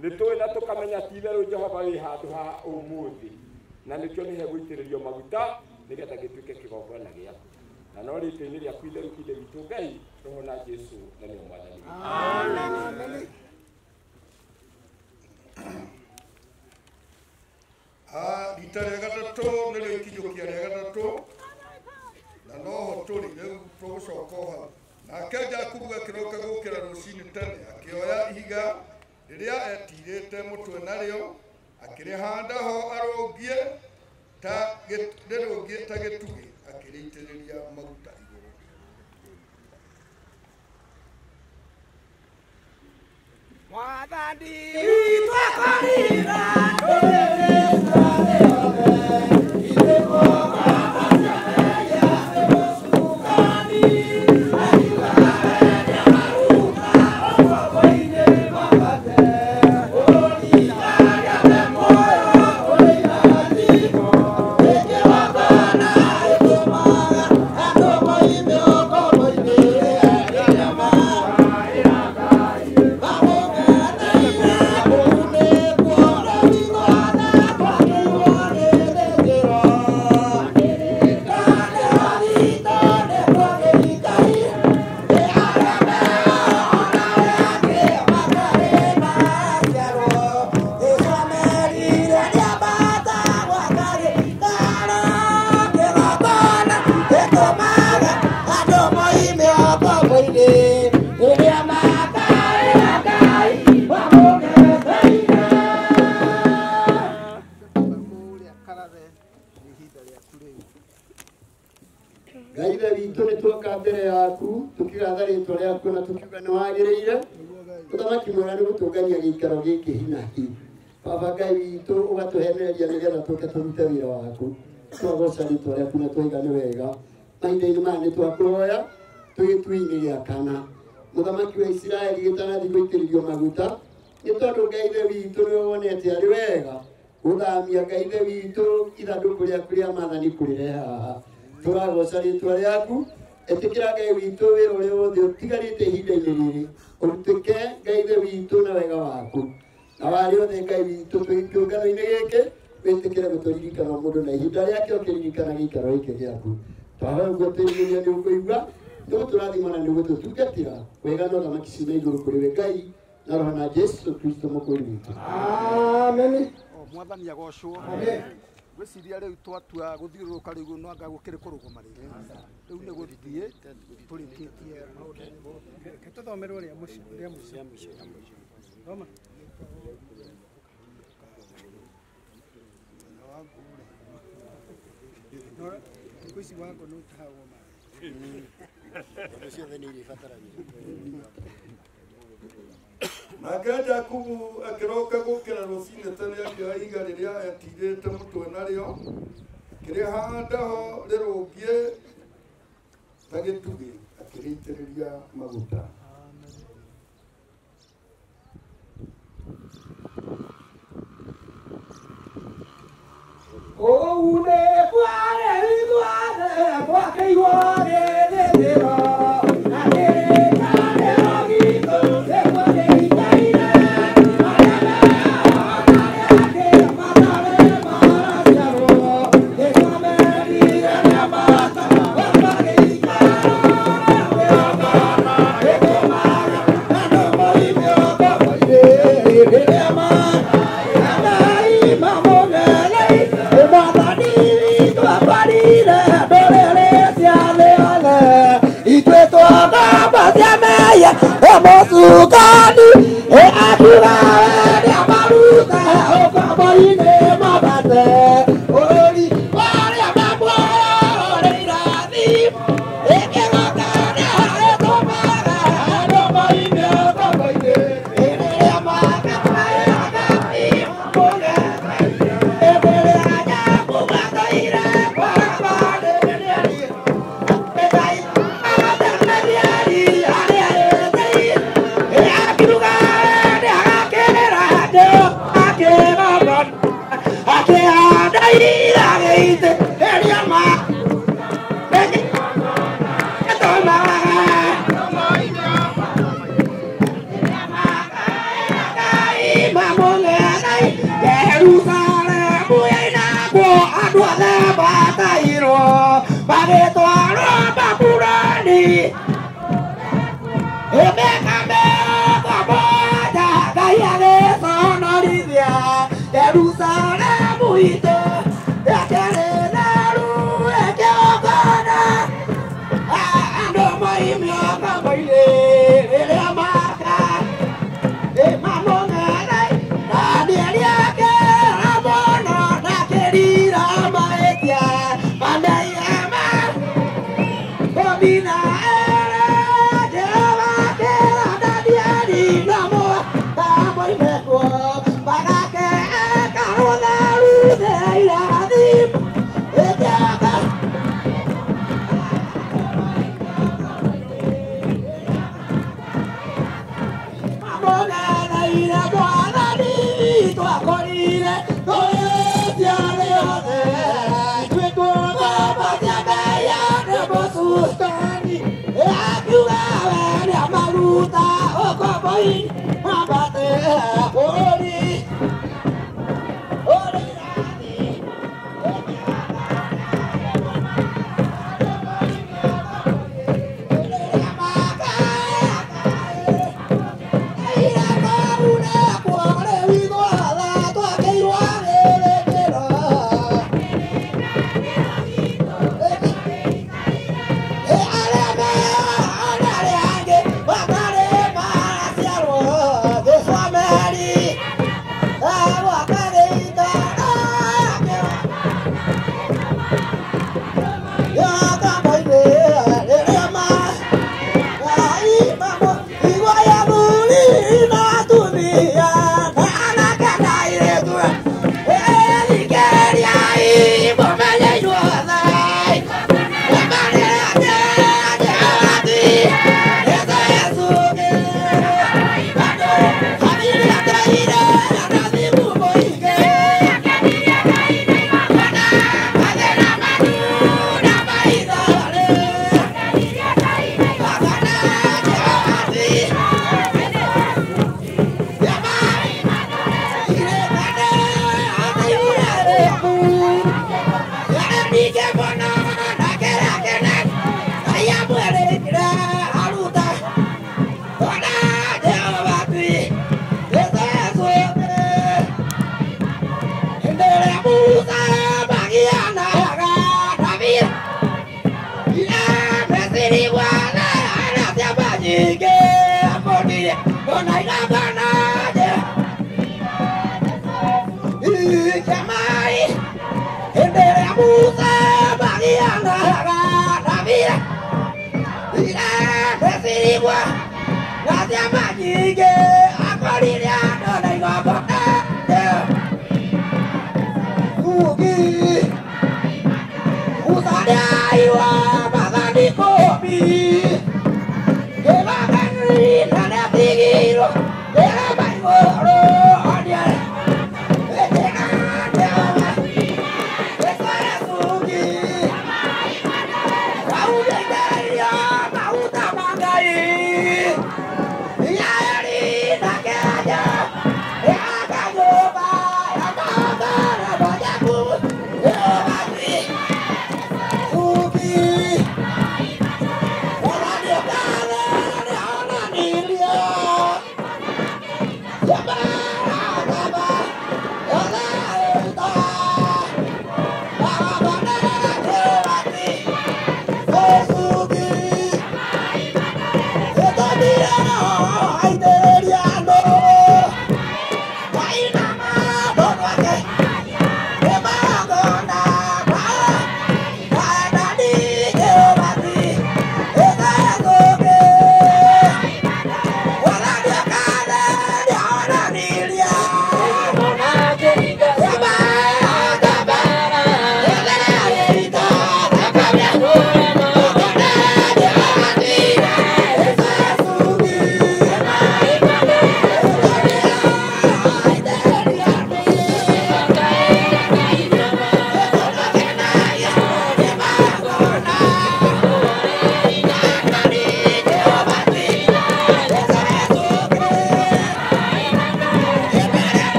Nĩ tũĩ na tũkamenya ti itherũ Jehova wĩ handũ haha ũmũthĩ na nĩkĩo nĩ hegũitĩrĩrio maguta nĩgetha gĩtuĩke kĩgongona gĩaku na no rĩtwa-inĩ rĩaku itheru Ithe witũ Ngai Roho na Jesũ na nĩwe mwathani witũ. Amen. Rita rĩa gatatũ nĩrĩo ikinyũkia rĩa gatatũ na noho tũrĩ rĩu tũgũcoka o hau. Nake Jakubu akĩroka gũkĩra rũcinĩ tene akĩoya ihiga rĩrĩa etirĩte mũtwe narĩo akĩrĩhanda ho arũngie ta rĩrũngie ta gĩtugĩ akĩrĩitĩrĩria maguta igũrũ. Mwathani witũ akorira ndũrĩrĩ Ngai ithe witũ nĩ tuoka mbere yaku tukigatha rĩtwa rĩaku na tukiuga nĩ wagĩrĩire ũthamaki mwega nĩ gũtũngania gĩikaro gĩkĩ hinahi. Baba Ngai witũ ũgatũhenereria nĩgetha tũke tũrute wĩra waku. Twagoca rĩtwa rĩaku na twaiga nĩ wega. Mahinda-inĩ maya nĩ twakũhoya twĩ gĩtui-inĩ gĩa kana mũthamaki wa Isiraeli gĩtanathiĩ gũitĩrĩrio maguta nĩ tondũ Ngai ithe witũ nĩwe wonete arĩ wega gũthamia Ngai ithe witũ ithandũkũ rĩaku rĩa maathani kũrĩrehe haha. Tũragoca rĩtwa rĩaku ĩtĩkĩra Ngai witũ wĩra ũrĩa wothe ũtigarĩte ihinda-inĩ rĩrĩ ũrutĩke Ngai ithe witũ na wega waku na warĩ othe Ngai witũ twĩ kĩũngano-inĩ gĩkĩ wĩtĩkĩre gũtũririkana mũndũ na ihinda rĩake ũkĩririkana gĩikaro gĩkĩ gĩaku. Twahoya ũguo twĩrirĩria nĩ ũkũigua nĩ gũtũrathima na nĩ gũtũtungatĩra wega na ũthamaki ciuma igũrũ kũrĩ we Ngai na Roho na Jesũ Kristo mũkũũri witũ. Amen. Mwathani agocwo. Amen. Gwĩciria rĩu twatua gũthiũrũrũka rĩu no anga gũkĩrĩ kũrũgama rĩngĩ rĩu nĩ gũthiĩ tũrĩkĩtie maũndũ mothe. Reke tũthomerwo rĩa mũico rĩa mũico. Thoma. Thikũ ici wangu nĩ ũtahagwo maĩ. Ũndũ ciothe nĩ irĩbatarania. Nake Jakubu akĩroka gũkĩra rũcinĩ tene akĩoya ihiga rĩrĩa etirĩte mũtwe narĩo akĩrĩhanda ho rĩrũngie ta gĩtugĩ akĩrĩitĩrĩria maguta. Kũu nĩ kwarĩ ithuothe twakĩigwo gĩthĩthĩro na kĩrĩkanĩro gitũ nĩkuo gĩikaire. Arĩa mehokaga matarĩ maraciarwo nĩkuo merire nĩambata gũkũ gĩikaro kĩgongona gĩtũmaga andũ moime ũkombo-inĩ rĩrĩa makaĩra Ngai mamũgereire. Mwathani witũ akwarire ndũrĩrĩ cia thĩ yothe ithuĩ twagamba cia mehia mũcukani akiuga we nĩamaruta ũkombo-inĩ mambate bũrũri ũrĩa me muoyo ũrĩ irathimo ĩkĩgongona gĩtũmaga andũ moime ũkombo-inĩ rĩrĩa Jerusalemu itũ yakĩrĩ na ruo kĩgongona andũ moimio ngombo-inĩ rĩrĩa maka mamũng'ethe Danieli akĩra mũno ndakĩrira mahĩtia maneihema kũmina ere Jehova akĩra Danieli no mũhaka moime kuo magake karũtharu irathimo ĩkĩoka mamũng'etheire Mwathani twakorire tũrĩtiarĩ othe ithuĩ tũgomba cia Ngai andũ mũcukani akiuga we nĩamaruta ũkombo-inĩ mambate bũrũri ũrĩ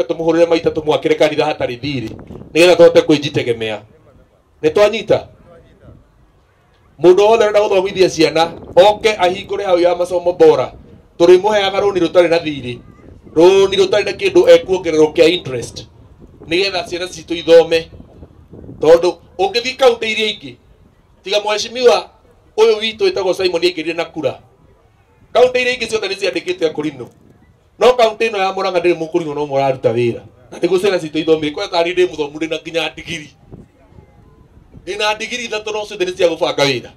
Tumuhurire maita tumwakire kanitha hatari thiri nigetha tuhote kwijitegemea. Ni twanyita mundu wothe urenda guthomithia ciana oke ahingure hau ya masomo bora. Tũrĩmũheaga rũni rũtarĩ na thirĩ, rũni rũtarĩ na kĩndũ ekuongererwo kĩa interest, nĩgetha ciana citũ ithome. Tondũ ũngĩthiĩ kaunti iria ingĩ, tiga mheshimiwa ũyũ witũ wĩtagwo Simon aingĩrire na kura, kaunti iria ingĩ ciothe nĩ ciandĩkĩte akũrinũ, no kaunti ĩno ya Murang'a ndĩrĩ mũkũrinũ no mũraruta wĩra. Na nĩguo ciana citũ ithome. Kwĩ tarĩ ndĩ mũthomu, ndĩna nginya ndigiri, ndĩna ndigiri ithatũ, no ciothe nĩ cia gũbanga wĩra.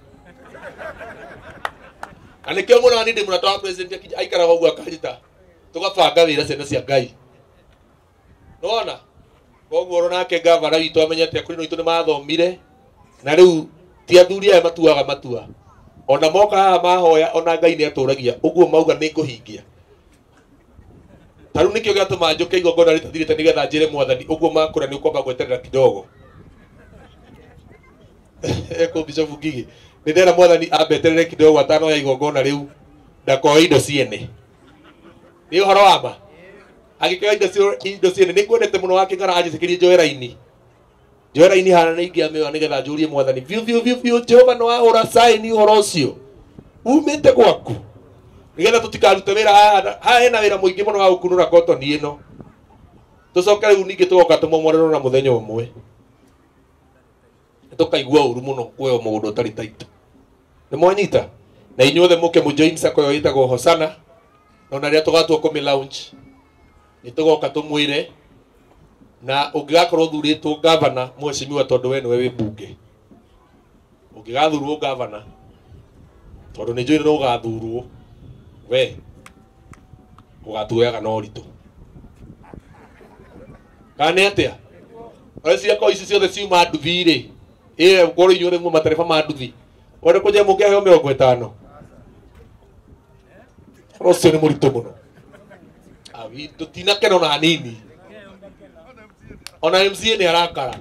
Na nĩkĩo mũrani ndĩ mũrata wa president aikaraga ũguo akanjĩta tũgabanga wĩra ciana cia Ngai. Nĩwona? Koguo nake gavana witũ amenye atĩ akũrinũ itũ nĩ mathomire, na rĩu ti athuri aya matuaga matua. Ona moka haha mahoya, ona Ngai nĩ atũragia ũguo mauga nĩ ngũhingia. Ta rĩu nĩkĩo gĩatũma njũke igongona rĩtathirĩte, nĩgetha njĩre mwathani ũguo makũra nĩ ũkwamba gweterera kidogo. Eko Bishop Ngigi, nĩ ndera mwathani ambeterere kidogo atanoya igongona rĩu ndakoe indo ciene. Nĩ ũhoro wa ma? Agĩkĩoya indo ciene. Nĩ ngwendete mũno wakĩng'ara anjĩtĩkĩrie njoera-inĩ. Njoera-inĩ hana nĩ ingĩamĩoya nĩgetha njũrie mwathani biũ biũ biũ biũ, Jehova nĩ wahũra saini ũhoro ũcio umĩte gwaku, nĩgetha tũtikarute wĩra haha. Haha hena wĩra mũingĩ mũno wa gũkunũra kotoni ĩno, tũcoke rĩu ningĩ tũgoka tũmomorerwo na mũthenya ũmwe tũkaigua ũru mũno kuoya mũgũnda ũtarĩ taitũ. Nĩ mwanyita? Na inyuothe mũke mũjoin sacco ĩyo ĩtagwo Hosana, na ona rĩrĩa tũgatua kũmĩ launch nĩ tũgoka tũmwĩre. Na ũngĩgakorwo ũthurĩtwo gavana, mheshimiwa, tondũ we nĩwe wĩ mbunge, ũngĩgathurwo gavana, tondũ nĩ njũĩ nĩ ũgathurwo, we ũgatuoyaga na ũritũ. Kana nĩ atĩa? Ore ciakwa ici ciothe ciuma nduthi rĩ, ĩĩ ngorwo inyuothe muma matereba ma nduthi, wende kũnjia mũngĩaheo 50. Ũhoro ũcio nĩ mũritũ mũno. Tũtinakena ona hanini. Ona MCA nĩ arakara.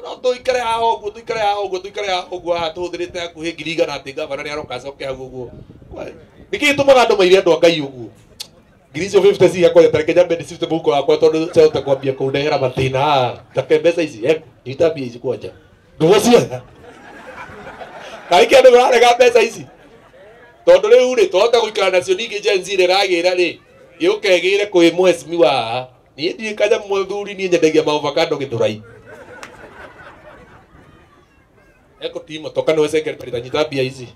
No tũikare haha ũguo, tũikare haha ũguo, tũikare haha ũguo, haha tũhũthĩrĩte hakuhĩ 100,000 atĩ gavana nĩ aroka acoke hau ũguo. Nĩkĩ gĩtũmaga andũ maire andũ a Ngai ũguo? Ngiri icio 50 ci yakwa, tareke nyambe ndĩcirute mũhuko wakwa tondũ ciahota kwambia kũndehera mathĩna haha. Take mbeca ici, nyita mbia ici kwanja. Ndũgũciona. Kaingĩ andũ mararega mbeca ici. Tondũ rĩu rĩ, twahota gũikara nacio ningĩ Gen Z ĩrĩa ĩragĩra rĩ, yũke ĩgĩre kwĩ mheshimiwa haha. Niĩ ndiĩ kanyamũ mũthuri, niĩ nyendagia maovacado Gĩthũrai. Eko timo toka nĩwe secretary, ta nyita mbia ici.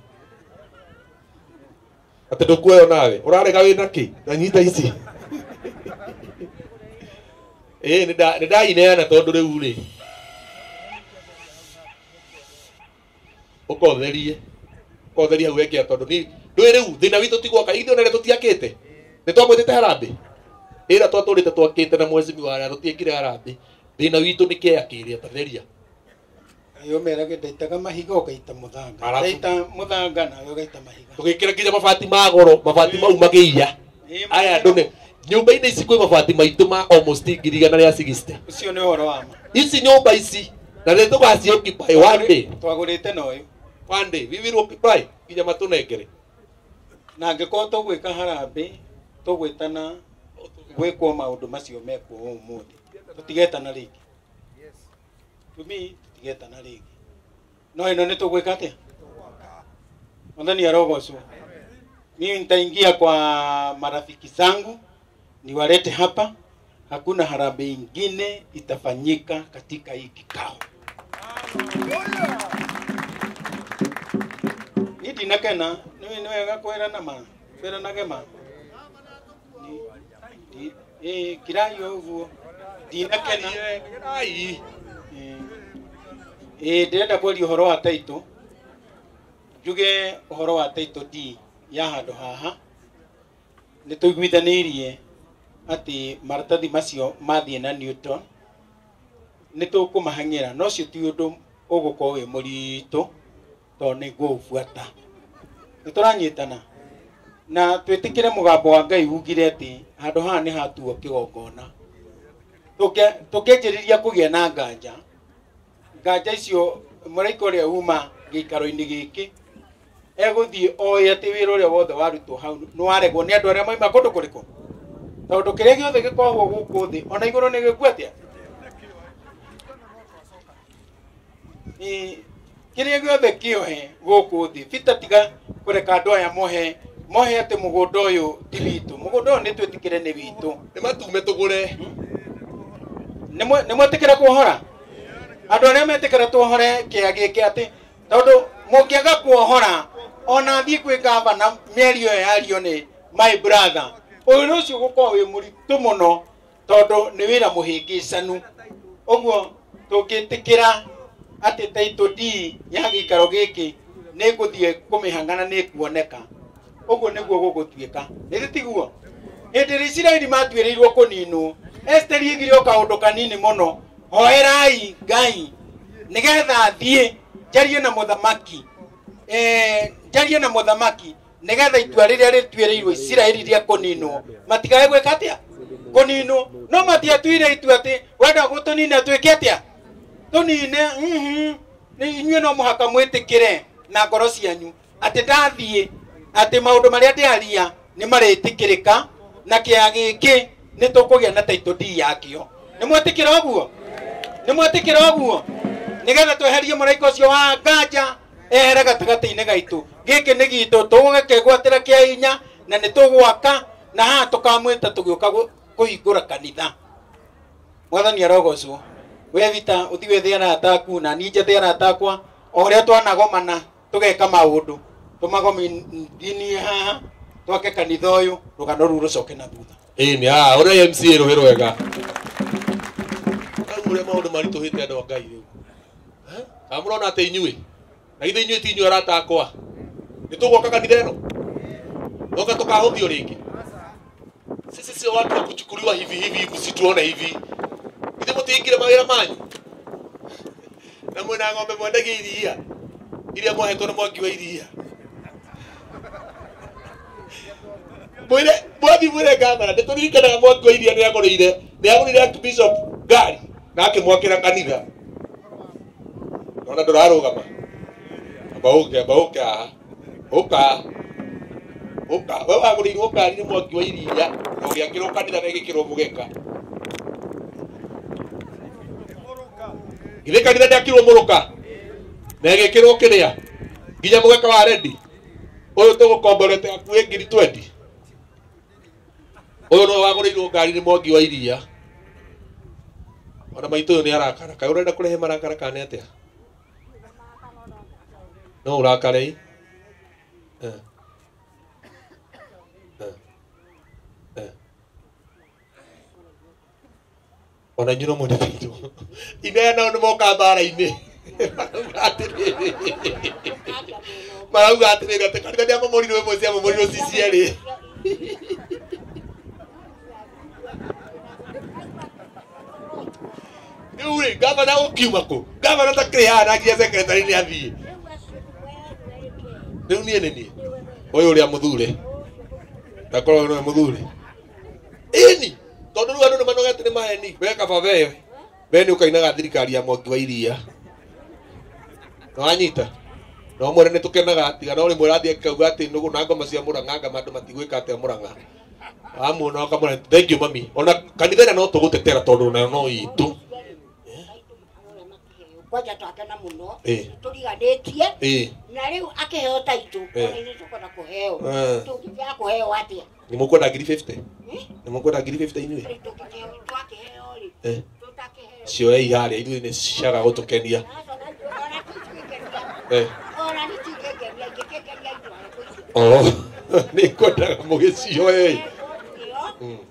Atĩ ndũkuoya nawe, ũrarega wĩna kĩ? Na nyita ici. Ĩĩ nĩ ndaineana tondũ rĩu rĩ, ũkotherie. Ũkotherie hau wekĩra tondũ ni ndũĩ rĩu thĩna witũ ti gwaka, ithuĩ ona rĩrĩa tũtiakĩte. Nĩ twamwĩtĩte harambee. Ĩra twatũrĩte twakĩte na mheshimiwa arĩa tũtiekire harambee. Thĩna witũ nĩ kĩea kĩrĩa tatheria. Ayo merage ndaitaga mahiga ũgaita mũthanga. Ndaita mũthanga nawe ũgaita mahiga. Tũgĩkĩra nginya mabati ma goro, mabati mau makĩiya. Aya andũ nĩ nyũmba-inĩ ici kwĩ mabati maitũ ma almost 160,000. Ũcio nĩ ũhoro wa ma. Ici nyũmba ici na nĩ tũgaci occupy one day. Twagũrĩte na ũyũ. One day we will occupy nginya matũnengere. Na angĩkorwo tũgwĩka harambee, tũgwĩtana gwĩkwo maũndũ macio mekwo ũmũthĩ. Tũtigetana rĩngĩ. To me, tũtigetana rĩngĩ. No ĩno nĩ tũgwĩka atĩa? Mwathani arogocwo. Mimi nitaingia kwa marafiki zangu niwalete hapa. Hakuna harambee ingine itafanyika katika hii kikao. Ni ndinakena, ni wega kwĩrana ma, kwĩranage ma. Kirai ũguo. Ndinakena. Ndĩrenda kwaria ũhoro wa title. Njuge ũhoro wa title D ya handũ haha. Nĩ tũiguithanĩirie atĩ maratathi macio mathiĩ na Newton nĩ tũkũmahang'ĩra, no ũcio ti ũndũ ũgũkorwo wĩ mũritũ tondũ nĩ ngũũbuata. Nĩ tũranyitana na twĩtĩkĩre mũgambo wa Ngai ugire atĩ handũ haha nĩ hatuo kĩgongona. Tũkĩanjĩrĩria kũgĩa na nganja, nganja icio mũraika ũrĩa uma gĩikaro-inĩ gĩkĩ egũthiĩ oĩ atĩ wĩra ũrĩa wothe warutwo hau nĩ waregwo nĩ andũ arĩa mauma kũndũ kũrĩkũ, tondũ kĩrĩa gĩothe gĩkoragwo gũkũ thĩ ona igũrũ nĩ gĩkuo atĩa? Kĩrĩa gĩothe kĩohe gũkũ thĩ bita tiga kũreka andũ aya mohe Mohe atĩ mũgũnda ũyũ ti witũ. Mũgũnda ũyũ nĩ twĩtĩkĩre nĩ witũ. Nĩ matume tũgũre. Nĩ mwetĩkĩra kuohora? Andũ arĩa metĩkĩra tuohore kĩa gĩkĩ atĩ tondũ mũngĩaga kuohora ona thiĩ kwĩ gavana mĩario ĩyo yario nĩ my brother. Ũyũ ũcio gũkorwo wĩ mũritũ mũno tondũ nĩ wĩra mũhĩngĩcanu. Ũguo tũngĩtĩkĩra atĩ title deed ya gĩikaro gĩkĩ nĩ ngũthiĩ kũmĩhang'ana nĩ kuoneka. Ũguo nĩguo gũgũtuĩka. Nĩ tiguo? Hĩndĩ ĩrĩa Isiraeli matuĩrĩirwo kũninwo, Esteri aigire o kaũndũ kanini mũno, hoerai Ngai nĩgetha thiĩ njarie na mũthamaki. Njarie na mũthamaki nĩgetha itua rĩrĩa rĩtuĩrĩirwo Isiraeli rĩa kũninwo matikae gwĩka atĩa? Kũninwo. No matiatuire itua atĩ wenda gũtũnina twĩke atĩa? Tũnine. Inyuĩ no mũhaka mwĩtĩkĩre na ngoro cianyu atĩ ndathiĩ atĩ maũndũ marĩa ndĩaria nĩ marĩtĩkĩrĩka na kĩa gĩkĩ nĩ tũkũgĩa na title deed yakĩo. Nĩ mwetĩkĩra ũguo? Nĩ mwetĩkĩra ũguo? Nĩgetha tweherie mũraika ũcio wa nganja ehere gatagatĩ-inĩ gaitũ. Gĩkĩ nĩ gitũ, tũgũgĩkĩgwatĩra kĩa hinya na nĩ tũgwaka na haha tũkamwĩta tũgĩũka kũhingũra kanitha. Mwathani arogocwo. We Vita ũthiĩ wethe arata aku na niĩ njethe arata akwa o ũrĩa twanagomana tũgeka maũndũ tũmagomithie haha twake kanitha ũyũ rũgano rũu rũcoke na thutha. Ĩĩ nĩ haha ũrĩa MCA rũhĩ rwega. Rĩu ũrĩa maũndũ maritũhĩte andũ a Ngai rĩu. Kana mũrona atĩ inyuĩ na githĩ inyuĩ ti inyuĩ arata akwa nĩ tũgwaka kanitha ĩno noka tũkahũthio rĩngĩ. Sisi sio watu wa kuchukuliwa hivi hivi msituone hivi. Githĩ mũtingire mawĩra manyu na mwĩna ng'ombe mwendagia iria iria mwahetwo nĩ Mwangi wa Iria. Mwĩre mwathi mwĩre gavana nĩ tũririkanaga Mwangi wa Iria nĩ agũrĩire Archbishop ngari na akĩmwakĩra kanitha. Nona ndũrarũgama. Amba ũke haha. Ũka. Ũka. We wagũrĩirwo ngari nĩ Mwangi wa Iria na ũgĩakĩrwo kanitha na ĩgĩkĩrwo mũgeka. Githĩ kanitha ndĩakirwo mũrũka na ĩgĩkĩrwo kĩrĩa nginya mũgeka wa rendi ũyũ tũgũkomborete hakuhĩ ngiri 20. Ũyũ no wagũrĩirwo ngari nĩ Mwangi wa Iria. Ona maitũ ũyũ nĩ arakara. Kaĩ ũrenda kũrehe marakara kana nĩ atĩa? No ũrakare. Ona inyuĩ no mwende taitũ. Inea nao nĩ moka mbara-inĩ. Marauga atĩrĩrĩ atĩ kanitha nĩamomorirwo ĩmwe ciamomorirwo ci cierĩ. Rĩu rĩ gavana ũkiuma kũ? Gavana takĩrĩ haha na nginya secretary nĩ athiĩ. Rĩu niĩ nĩ niĩ ũyũ ũrĩa mũthure ndakorwo nĩwe mũthure. Ĩni tondũ rĩu andũ nĩ manogete nĩ maheni. We kaba we nĩ ũkainaga thirikari ya Mwangi wa Iria. Nĩwanyita? No mwene nĩ tũkenaga tiga no rĩmwe ũrathiĩ akauga atĩ nũgũ na ngoma cia Mũrang'a ngama andũ matigwĩka atĩa Mũrang'a. Wamuona ũkamwĩra thank you mami. Ona kanitha ĩrĩa no tũgũtetera tondũ nayo no itũ. Kwanja twakena mũno tũriganĩtie na rĩu akĩheo taitũ ona ithuĩ tũkwenda kũheo tũngĩaga kũheo atĩa? Nĩ mũkwenda ngiri 50? Nĩ mũkwenda ngiri 50 inyuĩ? Twakĩheo rĩ tũtakĩheo Cioei harĩa ithuĩ nĩ ciaga gũtũkenia. Ona nĩ cingĩngenia ingĩkĩngenia itware kũ Oh, nĩ ngwendaga mũgĩcioe.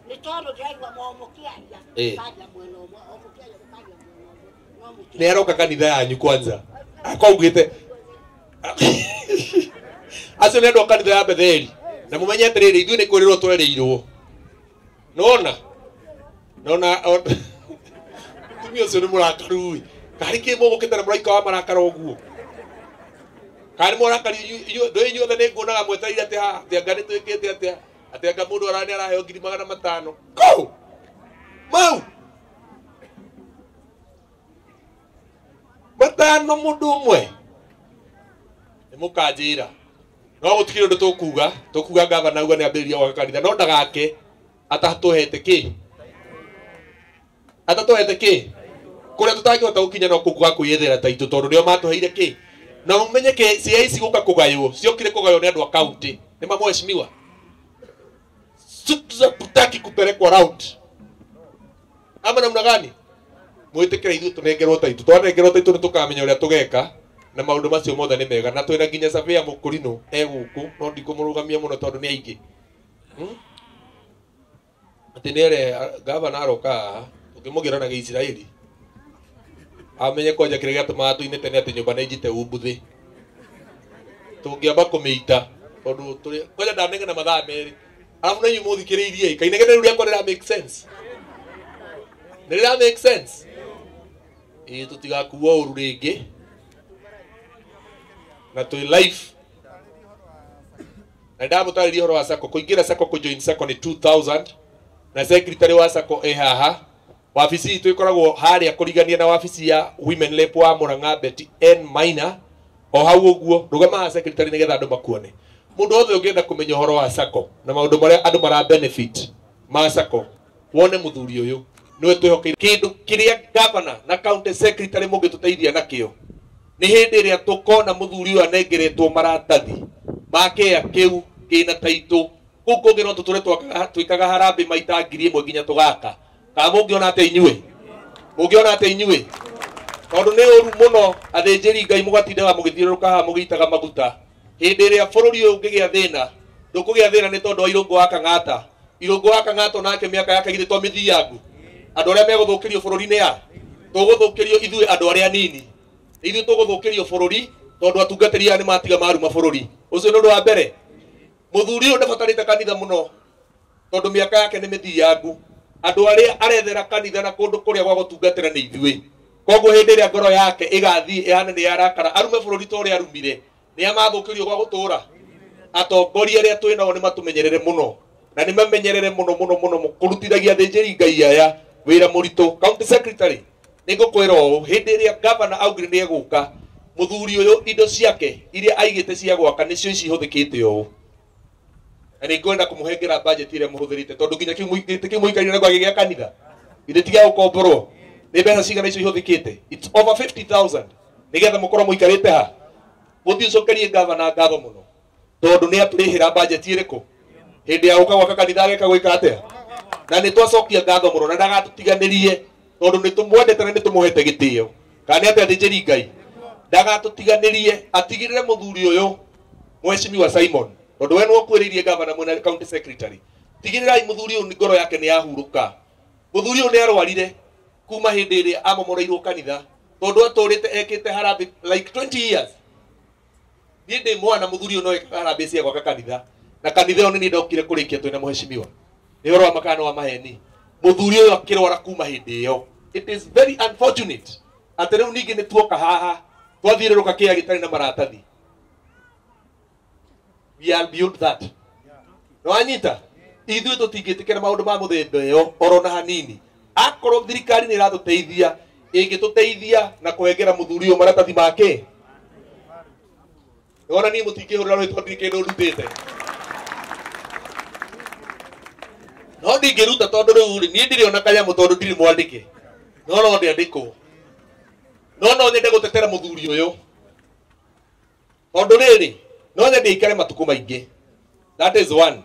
Nĩ tondũ ndĩraigua mũkĩaria karia mwena ũmwe o mũkĩaria mũkaria mwena ũmwe. Nĩ aroka kanitha yanyu kwanza akaugĩte acio nĩ andũ a kanitha ya Betheli na mũmenye atĩrĩrĩ ithuĩ nĩ kwĩrĩrwo twerĩirwo. Nona nona mũtumia ũcio nĩ mũrakaru ĩ karĩ kĩ mũgũkĩte na mũraika wa marakara ũguo karĩ mũrakari ndũĩ inyuothe nĩ nguonaga mwetereire atĩ haha atĩ anga nĩ twĩkĩte atĩa atĩ anga mũndũ arani araheo ngiri 500 kũu mau matano mũndũ ũmwe nĩ mũkanjĩra no gũtikĩrĩ ũndũ tũkuga gavana auga nĩ ambĩrĩria gwaka kanitha no ndagake atatũhete kĩ kũrĩa tũtangĩhota gũkinya no kũu gwa kwĩyethera taitũ tondũ nĩo matũheire kĩ na mũmenye kĩ cia ici gũka kũgaywo ciokire kũgaywo nĩ andũ a kaunti Nĩ ma mheshimiwa, tutaki kupelekwa round ama namna gani? Mwĩtĩkĩre ithuĩ tũnengerwo taitũ, twanengerwo taitũ nĩ tũkamenya ũrĩa tũgeka na maũndũ macio mothe nĩ mega. Na twĩna nginya surveyor mũkũrinũ e gũkũ, no ndikũmũrũgamia mũno tondũ nĩ aingĩ. Atĩ nĩere gavana aroka haha tũngĩmũgĩra na Gĩisiraeli amenye kwanja kĩrĩa gĩatũmaga tũine tene atĩ nyũmba nĩ njite umbuthĩ, tũngĩamba kũmĩita tondũ tũrĩ kwanja ndanengena mathaa merĩ, arabu na inyuĩ mũthikĩrĩirie kainegene rĩu rĩakwa rĩra make sense, nĩ rĩra make sense. Ĩĩ tũtigakuo ũru rĩngĩ na twĩ life. Na ndamũtarĩria ũhoro wa sacco, kũingĩra sacco, kũjoin sacco nĩ 2000 na secretary wa sacco e haha. Wabici itũ ĩkoragwo harĩa kũrigania na wabici ya Women Rep wa Murang'a Betty N Minor, o hau ũguo. Rũgama haha secretary nĩgetha andũ makuone. Mũndũ wothe ũngĩenda kũmenya ũhoro wa sacco na maũndũ marĩa andũ mara benefit ma sacco, wone mũthuri ũyũ nĩwe twĩhokeire. Kĩndũ kĩrĩa governor na county secretary mũngĩtũteithia nakĩo nĩ hĩndĩ ĩrĩa tũkona mũthuri ũyũ anengeretwo maratathi ma kĩa kĩu kĩna taitũ. Kũu kũngĩ no tũtũre twĩkaga harambĩ maita 1000 nginya tũgaka. Kana mũngĩona atĩa inyuĩ? Mũngĩona atĩa inyuĩ? Tondũ nĩ ũru mũno athĩnjĩri Ngai mũgatindaga mũgĩthiũrũrũka haha mũgĩitaga maguta. Hĩndĩ ĩrĩa bũrũri ũyũ ũngĩgĩa thĩna, ndũkũgĩa thĩna nĩ tondũ wa Irũngũ wa Kang'ata. Irũngũ wa Kang'ata onake mĩaka yake githĩ to mĩthiangu. Andũ arĩa megũthũkĩrio bũrũri-inĩ a? Tũgũthũkĩrio ithuĩ andũ arĩa anini. Ithuĩ tũgũthũkĩrio bũrũri tondũ atungatĩri aya nĩ matiga maruma bũrũri. Ũcio nĩ ũndũ wa mbere. Mũthuri ũyũ ndabatarĩte kanitha mũno tondũ mĩaka yake nĩ mĩthiangu. Andũ arĩa arethera kanitha na kũndũ kũrĩa gwa gũtungatĩra nĩ ithuĩ. Koguo hĩndĩ ĩrĩa ngoro yake ĩgathiĩ ĩhane nĩ yarakara, arume bũrũri ta ũrĩa arumire, nĩ amathũkĩrio gwa gũtũra. Atongoria arĩa twĩ nao nĩ matũmenyerere mũno, na nĩ mamenyerere mũno mũno mũno kũrutithagia athĩnjĩri Ngai aya wĩra mũritũ. County secretary, nĩ ngũkwĩra ũũ, hĩndĩ ĩrĩa governor augire nĩ egũka, mũthuri ũyũ indo ciake iria aigĩte cia gwaka nĩcio ici ihũthĩkĩte ũũ. Na nĩ ngwenda kũmũhengera budget ĩrĩa mũhũthĩrĩte tondũ nginya kĩu mũikarire na gwagĩgĩa kanitha githĩ ti gĩa gũkomborwo. Nĩ mbeca cigana icio ihũthĩkĩte? It's over 50,000 nĩgetha mũkorwo mũikarĩte ha. Mũthiĩ ũcokerie governor ngatho mũno tondũ nĩ atũrĩhĩra budget ĩrĩkũ hĩndĩ ya gũka gwaka kanitha ageka gwĩka atĩa. Na nĩ twacokia ngatho mũno na ndagatũtiganĩrie tondũ nĩ tũmwendete na nĩ tũmũhete gĩtĩo. Kana nĩ atĩa athĩnjĩri Ngai? Ndagatũtiganĩrie, atigĩrĩre mũthuri ũyũ Mheshimiwa Simon, tondũ we nĩwe ũkuĩrĩirie governor mwena county secretary. Tigĩrĩrai mũthuri ũyũ ngoro yake nĩ yahurũka. Mũthuri ũyũ nĩ arwarire kuma hĩndĩ ĩrĩa amomoreirwo kanitha tondũ atũrĩte ekĩte harambĩ like 20 years. Niĩ ndĩ mwana mũthuri ũyũ no ekaga harambĩ cia gwaka kanitha, na kanitha ĩyo nĩ niĩ ndokire kũrĩkia twĩna mheshimiwa. Nĩ ũhoro wa makana wa maheni. Mũthuri ũyũ akĩrwara kuma hĩndĩ ĩyo. It is very unfortunate atĩ rĩu ningĩ nĩ tuoka haha twathiũrũrũka kĩea gĩtarĩ na maratathi. We are beyond that. Nĩwanyita? Ithuĩ tũtingĩtĩkĩra maũndũ ma mũthemba ĩyo oro na hanini. Akorwo thirikari nĩ ĩratũteithia, ĩngĩtũteithia na kũhengera mũthuri ũyũ maratathi make. Nĩwona niĩ mũtingĩhũrĩra rwĩtwa ndirĩ kĩndũ ndutĩte. No ndingĩruta tondũ rĩu rĩ, niĩ ndirĩ ona kanyamũ tondũ ndirĩ mwandĩke. No no ndĩandĩkwo. No no nyende gũtetera mũthuri ũyũ. Tondũ rĩrĩ, no nyende aikare matukũ maingĩ. That is one.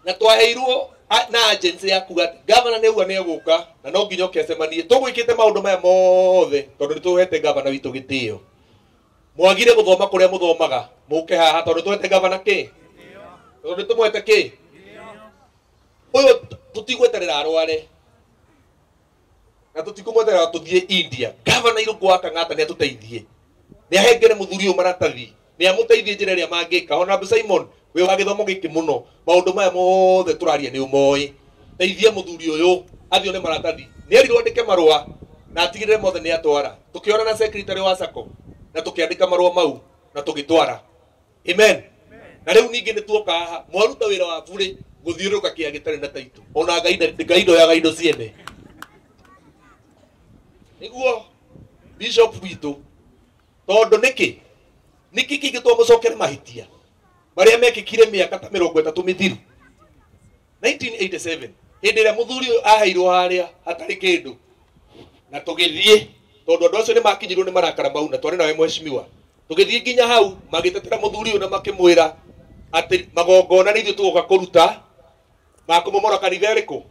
Na twaheirwo na agency ya kuga atĩ governor nĩ auga nĩ egũka na no nginya oke acemanie. Tũgwĩkĩte maũndũ maya mothe tondũ nĩ tũhete governor witũ gĩtĩo. Mwagire gũthoma kũrĩa mũthomaga, mũke haha tondũ tũhete governor kĩ? Tondũ nĩ tũmũhete kĩ? Ũyũ tũtigweterera arware. Na tũtikũmweterera tũthiĩ India. Governor Irũngũ wa Kang'ata nĩ atũteithie. Nĩ ahengere mũthuri ũyũ maratathi. Nĩ amũteithie njĩra ĩrĩa mangĩka. Honorable Simon, wĩ wa gĩthomo gĩkĩ mũno, maũndũ maya mothe tũraria nĩ ũmoĩ. Teithia mũthuri ũyũ athiĩ one maratathi. Nĩ erirwo andĩke marũa na atigĩrĩre mothe nĩ atwara. Tũkĩona na secretary wa sacco na tũkĩandĩka marũa mau na tũgĩtwara. Amen. Na rĩu ningĩ nĩ tuoka haha mwaruta wĩra wa burĩ gũthiũrũrũka kĩea gĩtarĩ na taitũ. Ona Ngai ndoyaga indo ciene. Nĩguo bishop witũ, tondũ nĩkĩ? Nĩkĩ kĩngĩtũma mũcokere mahĩtia marĩa mekĩkire mĩaka ta 30 mĩthiru? 1987 hĩndĩ ĩrĩa mũthuri ũyũ aheirwo harĩa hatarĩ kĩndũ na tũgĩthiĩ, tondũ andũ acio nĩ makinyirwo nĩ marakara mau na twarĩ nawe mheshimiwa, tũgĩthiĩ nginya hau magĩtetera mũthuri ũyũ na makĩmwĩra Atĩ magongona nĩ ithuĩ tũgoka kũruta ma kũmomora kanitha ĩrĩkũ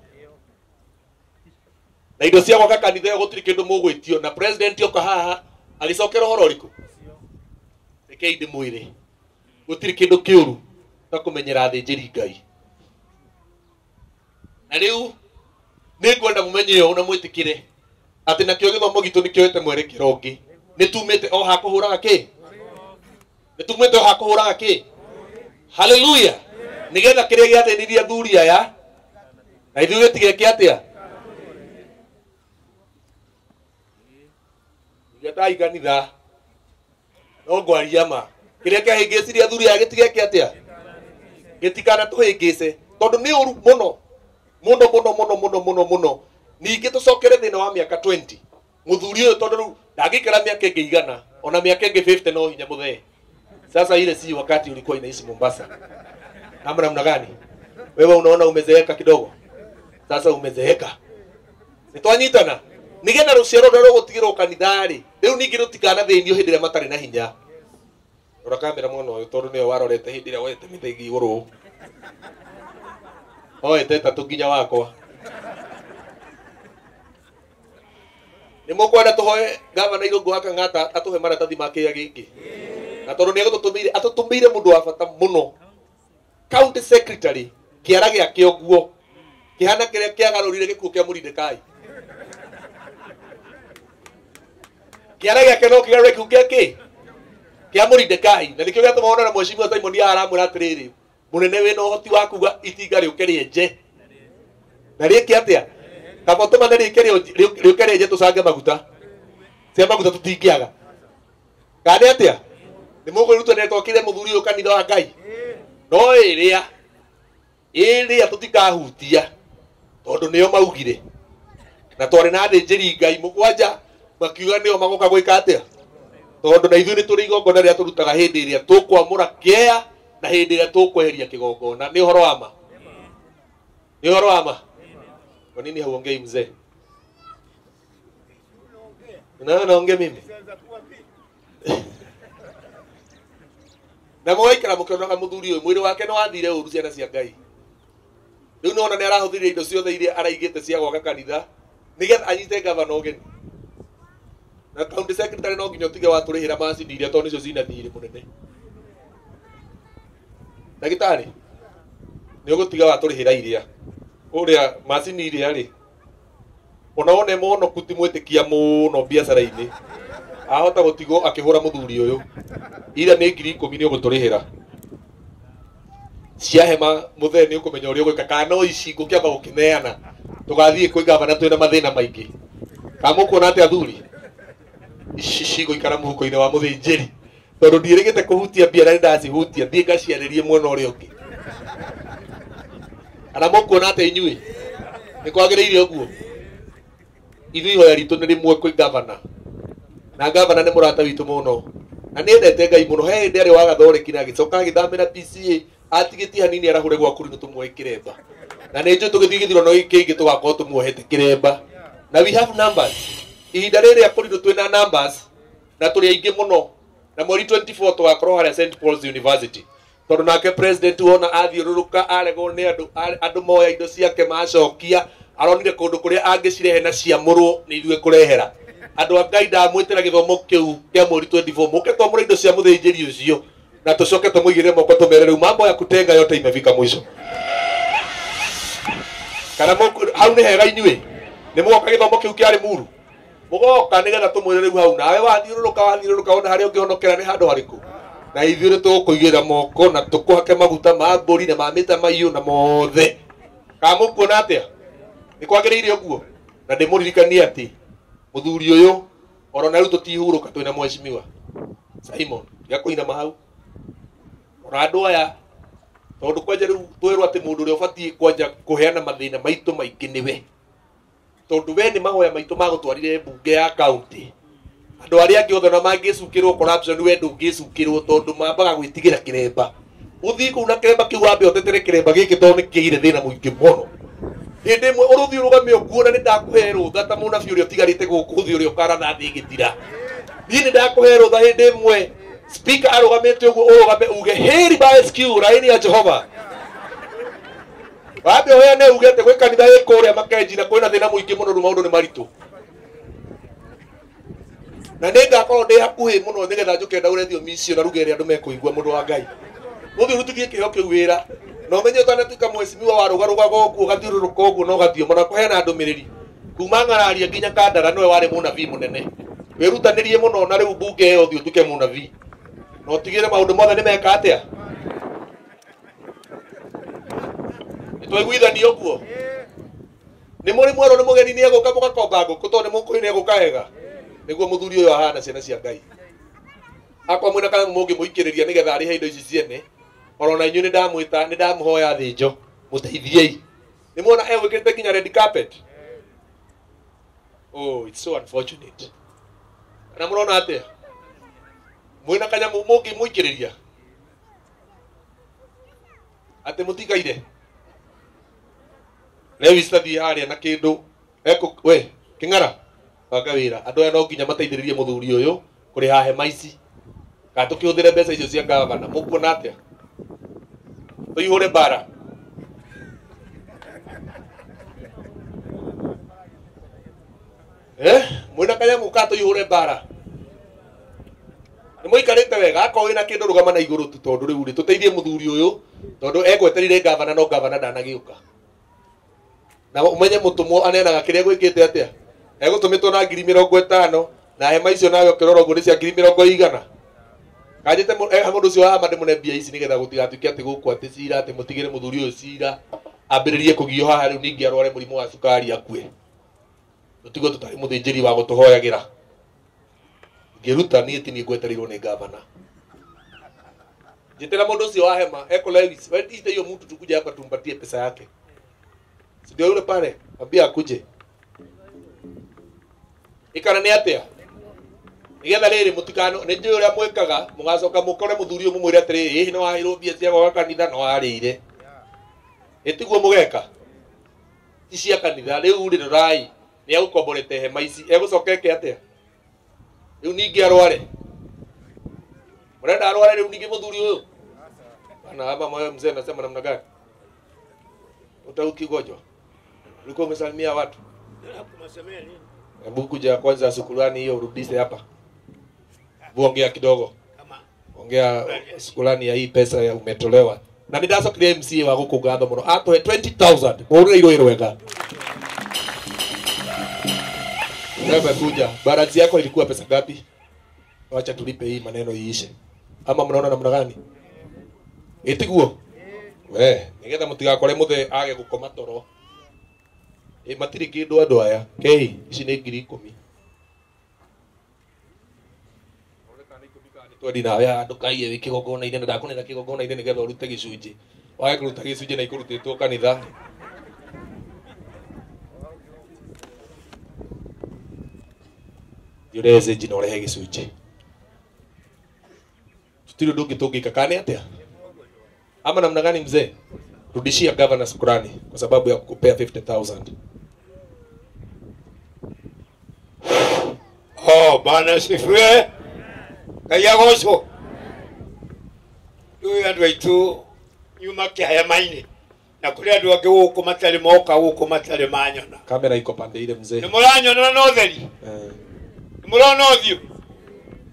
na indo cia gwaka kanitha ĩyo gũtirĩ kĩndũ mũgwĩtio na president oka haha agĩcokera ũhoro ũrĩkũ rekei ndĩmwĩre gũtirĩ kĩndũ kĩũru ta kũmenyera athĩnjĩri Ngai na rĩu nĩngwenda mũmenye ũũ na mwĩtĩkĩre atĩ nakĩo gĩthomo gitũ nĩkĩoete mwerekero ũngĩ nĩtumĩte o hakũhũraga kĩ nĩtumĩte o hakũhũraga kĩ haleluya nĩgetha kĩrĩa gĩathĩnirie athuri aya na ithuĩ gĩtigeke atĩa ndai kanitha no ngwaria ma kĩrĩa kĩahĩngĩcirie athuri aya gĩtigeke atĩa gĩtikanatũhĩngĩce tondũ nĩ ũru mũno mũno mũno mũno mũno mũno mũno ningĩ tũcokere thĩna wa mĩaka 20 mũthuri ũyũ tondũ rĩu ndangĩikara mĩaka ĩngĩ igana ona mĩaka ĩngĩ 50 no hinya mũthee. Sasa ile si wakati ulikuwa inaishi Mombasa ama namna gani? Wewe unaona umezeeka kidogo, sasa umezeeka nitwanyitana nigetha ruciaro rũrĩa rũgũtigĩrwo kanitha-rĩ rĩu ningĩ rũtikanathinio hĩndĩ ĩrĩa matarĩ na hinya. Rora kamera mwena ũyũ tondũ nĩwe warorete hĩndĩ ĩrĩa woete mĩthaiga igũrũ oete ĩtatũ nginya wakwa. Nĩ mũkwenda tũhoe gavana Irũngũ wa Kang'ata atũhe maratathi ma kĩĩa gĩkĩ na tondũ nĩ egũtũtũmĩire atũtũmĩire mũndũ wa bata mũno county secretary kĩara gĩake ũguo kĩhana kĩrĩa kĩagarũrire gĩkuũ kĩa Mũrindekai kĩara gĩake no kĩgarũre gĩkuũ kĩa kĩ kĩa Mũrindekai na nĩkĩo gĩatũma wona na mheshimiwa Simon aramwĩra atĩrĩrĩ mũnene wĩna ũhoti wa kuga itinga rĩũke rĩenje na rĩke atĩa kaba tũmane rĩke rĩũke rĩenje tũcange maguta cia maguta tũtingĩaga kana nĩ atĩa nĩ mũkwĩrutanĩria twakĩre mũthuri ũyũ kanitha wa Ngai no ĩrĩa ĩrĩa tũtikahutia tondũ nĩo maugire na twarĩ na athĩnjĩri Ngai mũgwanja makiuga nĩo magoka gwĩka atĩa tondũ na ithuĩ nĩ tũrĩ igongona rĩrĩa tũrutaga hĩndĩ ĩrĩa tũkwamũra kĩea na hĩndĩ ĩrĩa tũkweheria kĩgongona nĩ ũhoro wa ma nĩ ũhoro wa ma. Kwa nini hauongei mzee? Na naongea mimi na mũgaikara mũkĩonaga mũthuri ũyũ mwĩrĩ wake nĩ wathire ũru ciana cia Ngai rĩu nĩwona nĩ arahũthĩrire indo ciothe iria araigĩte cia gwaka kanitha nĩgetha anyite gavana ũgeni na county secretary no nginya ũtige watũrĩhĩra macini iria tondũ nĩcio cina thirĩ mũnene. Ndagĩtarĩ nĩ ũgũtiga watũrĩhĩra iria ũrĩa macini iria rĩ ona wone mũhonoku ti mwĩtĩkia mũno biacara-inĩ ahota gũtigwo akĩhũra mũthuri ũyũ ira nĩ 10,000 nĩ ũgũtũrĩhĩra cia hema mũthee nĩ ũkũmenya ũrĩa ũgwĩka kana no ici ngũkĩamba gũkĩneana tũgathiĩ kwĩ gavana twĩna mathĩna maingĩ kana mũkuona atĩ athuri ici cigũikara mũhuko-inĩ wa mũthĩnjĩri tondũ ndiĩrĩgĩte kũhutia mbia na nĩ ndacihutia thiĩ ngaciarĩrie mwena ũrĩa ũngĩ kana mũkuona atĩ inyuĩ nĩ kwagĩrĩire ũguo ithuĩ ihoya ritũ nĩ rĩmwe kwĩ gavana na gavana nĩ mũrata witũ mũno na nĩ endete Ngai mũno he hĩndĩ arĩ wa Gathoreki na agĩcoka agĩthamĩra PCA atigĩtie hanini arahũre gwa kũrinũ tũmuoe kĩremba na nĩ njũĩ tũgĩthiĩ gĩthurano kĩngĩ tũgakorwo tũmuohete kĩremba na we have numbers ihinda rĩrĩa kũrinũ twĩna numbers na tũrĩ aingĩ mũno na mweri 24 tũgakorwo harĩa St Paul's University tondũ nake president wona athiũrũrũka aregwo nĩ andũ andũ moya indo ciake macokia aronire kũndũ kũrĩa angĩcirehe na ciamũrwo nĩ ithuĩ kũrehera andũ a Ngai ndamwĩtĩra gĩthomo kĩu kĩa mweri 24 mũke twamũre indo cia mũthĩnjĩri ũcio na tũcoke tũmũigĩrĩre moko tũmere rĩu mambo ya kutenga yote imefika mwisho kana hau nĩ hega inyuĩ nĩ mũgoka gĩthomo kĩu kĩarĩ muru mũgoka nĩgetha tũmwĩre rĩu hau nawe wathiũrũrũka wona harĩa ũngĩhonokera nĩ handũ harĩkũ na ithuĩ nĩ tũgũkũigĩrĩra moko na tũkũhake maguta ma mbũri na ma mĩtamaiyũ na mothe kana mũkuona atĩa nĩ kwagĩrĩire ũguo na ndĩmũririkanie atĩ mũthuri ũyũ orona rĩu tũtihurũka twĩna mheshimiwa Simon tiga kũinama hau ona andũ aya tondũ kwanja rĩu twĩrwo atĩ mũndũ ũrĩa ũbatiĩ kwanja kũheana mathĩna maitũ maingĩ nĩwe tondũ we nĩ mahoya maitũ magũtwarire mbunge ya county andũ arĩa angĩ othe ona mangĩcukĩrwo corruption we ndũngĩcukĩrwo tondũ mambaga gwĩtigĩra kĩremba ũthiĩ kũu na kĩremba kĩu wambe ũtetere kĩremba gĩkĩ tondũ nĩ kĩire thĩna mũingĩ mũno hĩndĩ ĩmwe ũrũthiĩ ũrũgame ũguo na nĩ ndakũhe rũtha ta mũnabii ũrĩa ũtigarĩte gũkũ thĩ ũrĩa ũkaratha thĩ ĩgĩthira niĩ nĩ ndakũhe rũtha hĩndĩ ĩmwe Speaker arugamite uguo urugame uge heri ba SQ raini ya Jehova. Wambe uheane uge ati gwi kanitha ĩ kũrĩa Makenji na kwĩna thĩna mũingĩ mũno rĩu maũndũ nĩ maritũ. Na nĩ ngakorwo ndĩ hakuhĩ mũno nĩgetha njũke ndaure thiomi icio na ruge ĩrĩa andũ mekũigua mũndũ wa Ngai. Mũthiĩ ũrutithie kĩheo kĩu wĩra. Na ũmenye ũtanatuĩka mheshimiwa warũgarũgaga ũguo ũgathiũrũrũka ũguo na ũgathiĩ ona kũheana ndũmĩrĩri. Kuma Ng'araria nginya Kandara nĩwe warĩ mũnabii mũnene. Wĩrutanĩrie mũno na rĩu mbunge ĩyo ũthiĩ ũtuĩke mũnabii. Na ũtigĩrĩre maũndũ mothe nĩ meka atĩa? Nĩtwaiguithania ũguo? Nĩ mũrĩ mwerwo nĩ mũgeni nĩegũka mũgakomba ngũkũ tondũ nĩ mũkũĩ nĩegũka wega. Nĩguo mũthuri ũyũ ahana ciana cia Ngai. Akwa mwĩna kana mũngĩmũikĩrĩria nĩgetha arĩhe indo ici ciene. Oro na inyuĩ nĩndamwĩta nĩndamũhoya thĩnjo mũteithiei. Nĩ muona egwĩkĩrĩte nginya red carpet. Oh, it's so unfortunate. Kana mũrona atĩa? Mwĩna kanyamũ mũngĩmũikĩrĩria? Atĩ mũtikaire? Lewis tathiĩ harĩa na kĩndũ ekũ we kĩng'ara banga wĩra andũ aya no nginya mateithĩrĩrie mũthuri ũyũ kũrĩha hema ici kana tũkĩhũthĩre mbeca icio cia gavana mũkuona atĩa tũihũre bara mwĩna kanyamũ ka tũihũre bara nĩ mũikarĩte wega akorwo wĩna kĩndũ rũgama na igũrũ tu tondũ rĩu rĩ tũteithie mũthuri ũyũ tondũ egweterire gavana no gavana ndanagĩũka na umenye mũtũmwo aneanaga kĩrĩa gwĩkĩte atĩa egũtũmĩtwo na 50,000 na hema icio nawe ũkĩrora ũguo nĩ cia 100,000 kanjĩte mũndũ ũcio wa hama ndĩmũne mbia ici nĩgetha gũtigatuĩke atĩ gũkũ atĩ cira atĩ mũtigĩre mũthuri ũyũ cira ambĩrĩrie kũgio haha rĩu ningĩ arware mũrimũ wa cukari akue tũtigwo tũtarĩ mũthĩnjĩri wa gũtũhoyagĩra ngĩruta niĩ ti niĩ ngwetereirwo nĩ gavana njĩtĩra mũndũ ũcio wa hema eko Lewis wewe ite hiyo mtu tukuja hapa tumpatie pesa yake. Si ndio yule pale ambia akuje. Ikana nĩ atĩa nĩgetha rĩrĩ mũtikano nĩ njũĩ ũrĩa mwĩkaga mũgacoka mũkore mũthuri ũyũ mũmwĩre atĩrĩrĩ ĩĩ nĩ waheirwo mbia cia gwaka kanitha no warĩire ĩtiguo mũgeka ti cia kanitha rĩu rĩ rorai nĩ egũkomborete hema ici egũcoka eke atĩa rĩu ningĩ arware mũrenda arware rĩu ningĩ mũthuri ũyũ bana hapa moyo mzee anasema namna gani utauki gonjwa ulikuwa umesalimia watu. Hebu kuja kwanza shukrani hiyo urudishe hapa. Ongea kidogo. Ongea shukrani ya hii pesa ya umetolewa. Na nĩndacokirie MCA wa gũkũ ngatho mũno. Atũhe 20,000. Mũhũrĩre irũĩ rwega. Wewe kuja. Balance yako ilikuwa pesa ngapi? Wacha tulipe hii maneno iishe. Ama mnaona namna gani? Ĩtiguo? We, nĩgetha mũtigakore mũthee age gũkoma toro. Ĩ matirĩ kĩndũ andũ aya. Kei, ici nĩ 10,000. Twendi nawe haha ndũkaiye wĩ kĩgongona-inĩ na ndakũnena kĩgongona-inĩ nĩgetha ũrute gĩcunjĩ. Wage kũruta gĩcunjĩ na ikũrutĩtwo kanitha. Thiĩ ũrehe cĩnji na ũrehe gĩcunjĩ. Tũtirĩ ũndũ ũngĩ tũngĩka kana nĩ atĩa? Ama namna gani mzee? Rudishia governor shukrani kwa sababu ya kukupea 50,000. Oh, Bwana sifiwe. Ngai agocwo. Rĩu andũ aitũ nyuma kĩhema-inĩ na kũrĩ andũ angĩ gũkũ matarĩ moka gũkũ matarĩ manyona. Kamera iko pande ile mzee. Nĩ mũranyona na ũtheri? Nĩ mũrona ũthiũ?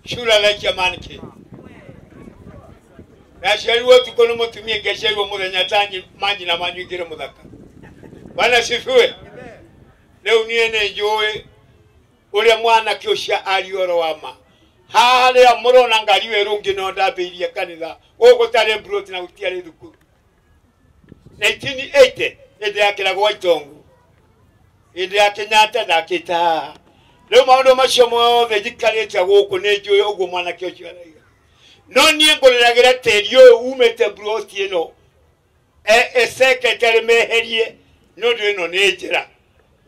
Shura like a man king. Ndaciarirwo ũtukũ nĩ mũtumia ngĩciarirwo mũthenya ta manyina manyu ingĩrĩ mũthaka. Bwana sifiwe. Rĩu niĩ nĩ njũĩ ũrĩa mwanake ũcio aria ũhoro wa ma. Harĩa mũrona ngari ĩyo ĩrũngiĩ no ndambĩirie kanitha gũkũ gũtarĩ mburoti na gũtiarĩ thukuru. 1980 hĩndĩ ya kĩragwo Itongu, hĩndĩ ya Kenyatta ndakĩte haha. Rĩu maũndũ macio mothe njikarĩte gũkũ nĩ njũĩ ũguo mwanake ũcio araiga. No niĩ ngũrĩragĩra tĩri ũyũ umĩte mburoti ĩno ecekete meherie nĩ ũndũ ĩno nĩ njĩra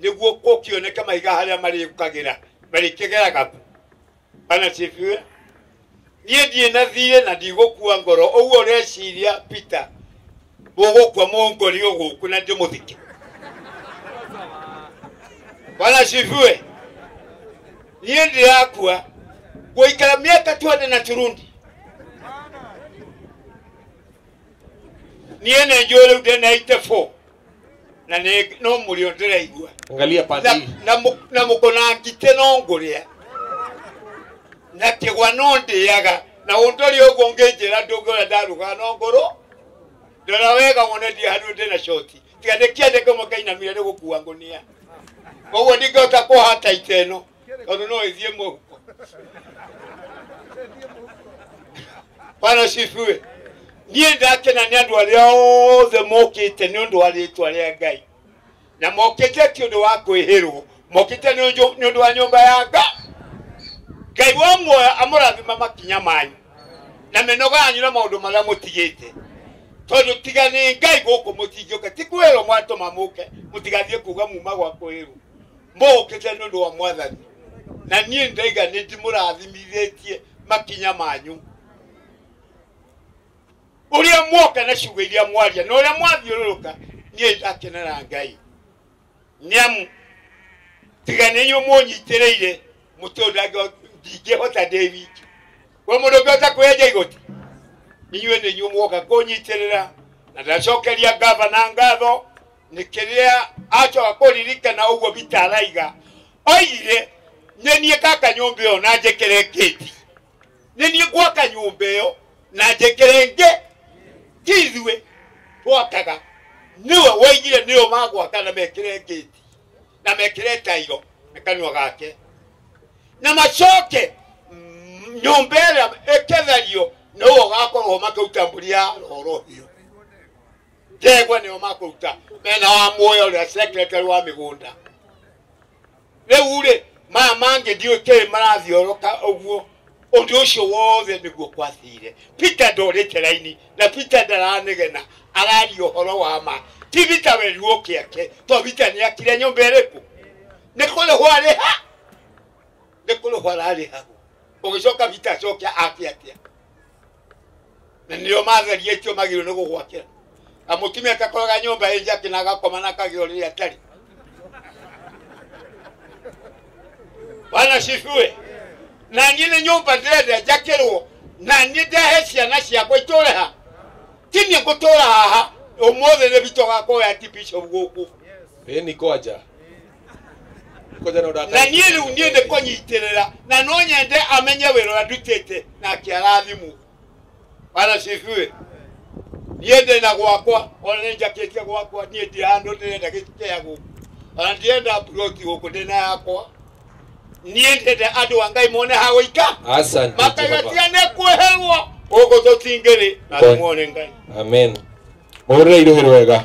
nĩguo gũkĩoneka mahiga harĩa marĩũkagĩra marĩkĩgeraga kũ. Bwana sifiwe. Niĩ ndiĩ na thiirĩ na ndigũkua ngoro ũguo ũreciria Peter mũgũkua mũngorio gũkũ na ndĩmũthike. Bwana sifiwe. Niĩ ndirakua gũikara mĩaka 20 na turundi Niĩ nĩ njũĩ rĩu ndĩna 84 na nĩ no mũrĩo ndĩraigua. Angalia pande hii. Na mũkũna ngitĩ no ngũrĩa na kĩgwa no ndĩaga na ũndũrĩ ũguo ũngĩnjĩra ndũngĩũrĩa ndaruga no ngũrũ ndora wega wone ndiĩ handũ ndĩna shoti tiga nĩ kĩande kĩmwe kainamire nĩ gũkua ngũnia koguo ndingĩhota kũhata ite ĩno tondũ no ĩthiĩ mũhuko. Bwana sifiwe. Niĩ ndakena nĩ andũ arĩa othe mokĩte nĩ ũndũ wa rĩtwa rĩa Ngai na mokĩte ti ũndũ wa kwĩhĩrwo, mokĩte nĩ ũndũ wa nyũmba ya Ngai. Ngai wa muoyo amũrathima makinya manyu na mĩnoga yanyu na maũndũ marĩa mũtigĩte tondũ tiga nĩ Ngai gũkũ mũtingĩũka ti kwĩrwo mwatũma mũke mũtigathiĩ kuga muma gwa kwĩrwo mũũkĩte nĩ ũndũ wa Mwathani na niĩ ndaiga nĩ ndimũrathimithĩtie makinya manyu ũrĩa mwoka na ciugo iria mwaria na ũrĩa mwathiũrũrũka niĩ ndakenera Ngai nĩamu tiga nĩ inyuĩ mũnyitĩrĩire mũtĩ ũyũ ndingĩhota ndĩ wiki kwa mũndũ ũngĩhota kwĩenja igoti inyuĩ nĩ inyuĩ mwoka kũnyitĩrĩra na ndacokeria gavana ngatho nĩ kĩrĩa acoka kũririkana ũguo Peter araiga oigire nĩ niĩ ngaka nyũmba ĩyo na njĩkĩre ngĩti nĩ niĩ ngwaka nyũmba ĩyo na njĩkĩre ngĩ ti ithuĩ twakaga nĩwe woigire nĩo magwaka na mekĩre ngĩti na mekĩre tairo na kanua gake na macoke nyũmba ĩrĩa ĩketherio nĩwe ũgakorwo makĩruta mbũri ya rũhorohio ndegwa nĩo makũruta mena wa muoyo ũrĩa secretary wa mĩgũnda rĩu rĩ maya mangĩ ndiũĩ kĩrĩ marathiũrũka ũguo ũndũ ũcio wothe nĩguo kwathire. Peter ndorĩte raini na Peter ndaranegena araria ũhoro wa ma ti Peter werirwo kĩake to Peter nĩakire nyũmba ĩrĩkũ nĩ kũrĩhwo arĩha nĩ kũrĩhwo ararĩhagwo ũgĩcoka Peter acoke ake atĩa na nĩo matheriĩtio magĩrĩirwo nĩ gũgwakĩra na mũtumia akakoraga nyũmba ĩ njake na agakoma na akagĩa rĩrĩa atarĩ. Bwana sifiwe. Na niĩ nĩ nyũmba ndĩrenda njakĩrwo na niĩ ndehe ciana ciakwa itũre ha ti niĩ ngũtũra haha ũmũthĩ nĩ Peter ũgakorwo ti bishop gũkũ ĩni kwanja kwanja no ndaka na niĩ rĩu niĩ nĩ kũnyitĩrĩra na no nyende amenye wĩra ũrĩa ndutĩte nake arathimwo. Bwana sifiwe. Niĩ ndĩna gwakwa ona nĩ njakĩtie gwakwa niĩ ndirĩ handũ ndĩrenda gĩkĩa gũkũ ona ndirenda ploti gũkũ ndĩna yakwa niĩ ndĩrenda andũ a Ngai mone ha gũika asante makaigatia nĩ kwĩherwo gũkũ tũtingĩrĩ na tũmuone Ngai. Amen. Mũhũrĩre iruhĩ wega.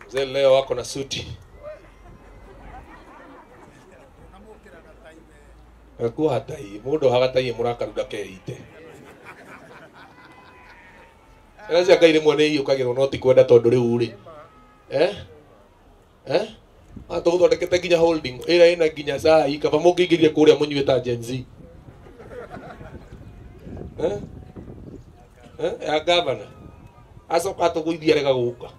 Mzee leo wako na suti gakuoha tai mũndũ ohaga tai mũrakaru ndakeite ciana cia Ngai rĩmwe nĩ iyũkagĩrwo no ti kwenda tondũ rĩu rĩ tũgũthondekete nginya holding ĩrĩa ĩna nginya cai kaba mũngĩingĩria kũrĩa mũnyue ta Gen Z ya gavana acoka atũgũithia rega gũka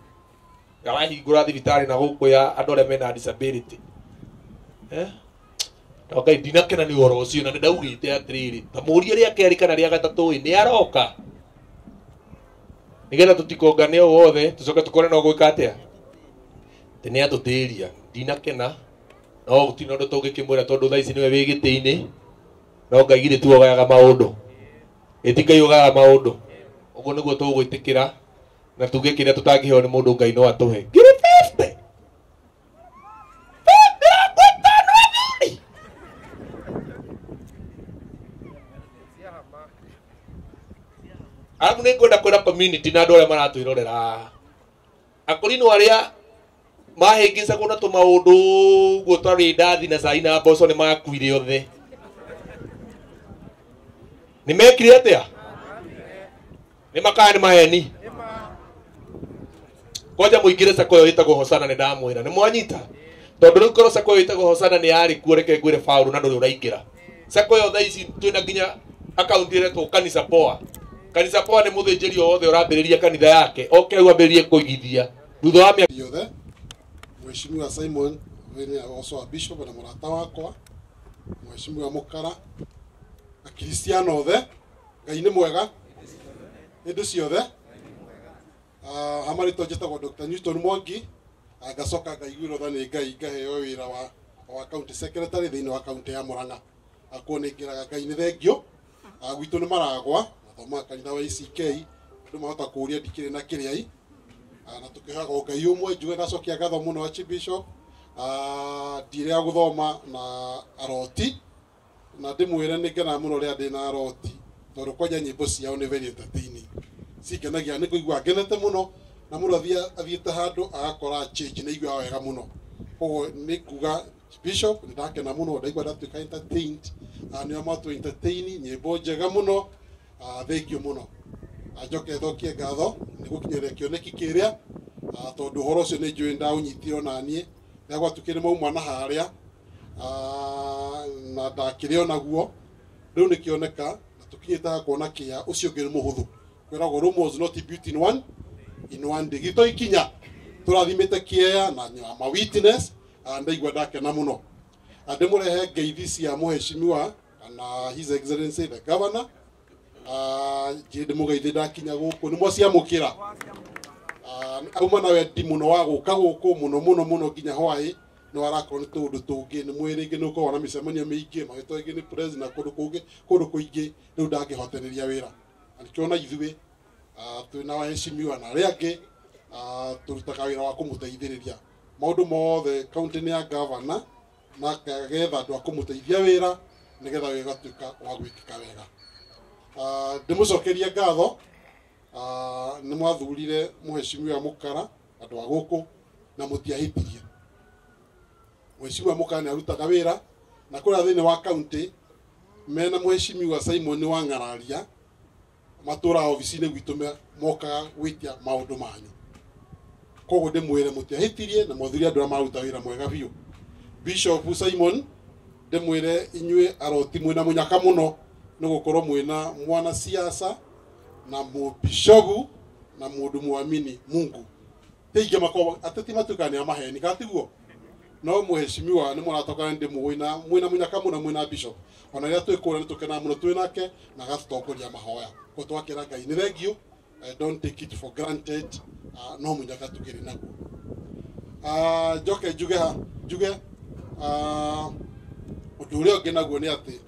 arahingũra thibitarĩ na gũkũ ya andũ arĩa mena disability no Ngai ndinakena nĩ ũhoro ũcio na nĩ ndaugĩte atĩrĩrĩ ta mũrie rĩa kerĩ kana rĩa gatatũ ĩ nĩ aroka nĩgetha tũtikongane o wothe tũcoke tũkore no gwĩka atĩa atĩ nĩ atũtĩria ndinakena no gũtirĩ na ũndũ tũngĩkĩmwĩra tondũ thaa ici nĩwe wĩ gĩtĩ-inĩ no Ngai githĩ tiwe ũgayaga maũndũ ĩ ti Ngai ũgayaga maũndũ ũguo nĩguo tũgwĩtĩkĩra na tuge kĩrĩa tũtangĩheo nĩ mũndũ Ngai no atũhe ngiri 50 50 arabu nĩ ngwenda kwĩra community na andũ arĩa maratwĩrorera akorino arĩa mahĩngĩcagwo na tũmaũndũ ũguo twa rĩndathi na cai na mboco nĩ makuire othe nĩ mekire atĩa nĩ makaa nĩ maheni kwanja mũingĩre sacco ĩyo ĩtagwo Hosana nĩ ndamwĩra nĩ mwanyita tondũ rĩu korwo sacco ĩyo ĩtagwo Hosana nĩ yarĩ kuo reke ngwĩre Paũlũ na ndũrĩ ũraingĩra sacco ĩyo thaa ici twĩna nginya akaunti ĩretwo Kanisa Poa. Kanisa Poa nĩ mũthĩnjĩri o wothe ũrambĩrĩria kanitha yake oke rĩu ambĩrĩrie kũigithia thutha wa mĩaka yothe. Mheshimiwa Simon we also a bishop na mũrata wakwa Mheshimiwa Mukara Akristiano othe Ngai nĩ mwega Hĩndĩ ciothe hamarĩtwo njĩtagwo Dr. Newton Mwangi, ngacoka ngaiguĩrwo tha nĩ Ngai ngaheo wĩra wa county secretary thĩinĩ wa county ya Murang'a. Kuo nĩ ngĩraga Ngai nĩ thengio. Gwitũ nĩ Maragwa, nathomaga kanitha wa ACK, andũ mahota kũũria ndikĩrĩ na kĩrĩai. Na tũkĩhoyaga Ngai ũmwe. Njuge ndacokia ngatho mũno Archbishop, ndirĩa gũthoma na aroti, na ndĩmwĩre nĩ ngenaga mũno rĩrĩa ndĩna aroti, tondũ kwanja nyĩmbo ciao nĩ very entertaining, cingenagia, nĩ kũigua ngenete mũno, na mũndũ athiĩte handũ agakora change, nĩ aiguaga wega mũno. Koguo nĩ kuga Bishop nĩ ndakena mũno, ndaigua ndatuĩka entertained, nĩo matũ entertain nyĩmbo njega mũno. Thengio mũno. Njoke thokie ngatho nĩ gũkinyĩria kĩoneki kĩrĩa, tondũ ũhoro ũcio nĩ njũĩ ndaũnyitire ona niĩ rĩrĩa gwatuĩkire mauma na harĩa, na ndakĩrĩ onaguo rĩu nĩ kĩoneka, na tũkinyĩte haha kuona kĩa ũcio ũngĩ nĩ mũhũthũ. Kwĩragwo Rome was not built in one day. Gĩto ikinya tũrathimĩte kĩea na ma witness, ndaigua ndakena mũno. Ndĩmũrehe ngeithi cia mũheshimiwa kana His Excellency the Governor. Njĩ ndĩmũgeithie ndakinya gũkũ nĩ mwaciamũkĩra. Auma na wendi mũno wa gũka gũkũ mũno mũno mũno nginya hwaĩ, no arakorwo nĩ tũũndũ tũngĩ, nĩ mwĩ rĩngĩ nĩ ũkoragwo na mĩcemanio mĩingĩ, magĩtwo rĩngĩ nĩ president na kũndũ kũngĩ, kũndũ kũingĩ, rĩu ndangĩhotereria wĩra. Na nĩkĩo ona ithuĩ twĩna waheshimiwa na arĩa angĩ, tũrutaga wĩra wa kũmũteithĩrĩria maũndũ mothe kaunti-inĩ ya governor, na akagetha andũ a kũmũteithia wĩra nĩgetha wĩra ũgatuĩka wa gwĩkĩka wega. Ndĩmũcokerie ngatho, nĩ mwathurire mũheshimiwa Mũkara andũ a gũkũ na mũtiahĩtirie. Mũheshimiwa Mũkara nĩ arutaga wĩra na kũrĩa thĩinĩ wa kaunti mena mũheshimiwa Simon wa Ng'araria, matũraga obici-inĩ gwitũ, mokaga gwĩtia maũndũ manyu. Koguo ndĩmwĩre mũtiahĩtirie na mwathuri andũ arĩa maruta wĩra mwega biũ. Bishop Simon, ndĩmwĩre inyuĩ aroti mwĩna mũnyaka mũno, nĩ gũkorwo mwĩna mwanasiasa na mũbishobu na mũndũ mwamini Mungu. Tĩingĩ makoragwo ateti matuĩkaga nĩ a maheni, kana tiguo? No mũheshimiwa nĩ mũratoka, ndĩmũĩ na mwĩna mũnyaka mũno mwĩna bishop. Ona rĩrĩa twĩ kũrĩa nĩ tũkenaga mũno twĩ nake na agatũtongoria mahoya. Koguo twakĩra Ngai nĩ thengio. Don't take it for granted, no mũnyaka tũkĩrĩ naguo. Njoke njuge ha njuge ũndũ ũrĩa ũngĩ naguo nĩ atĩ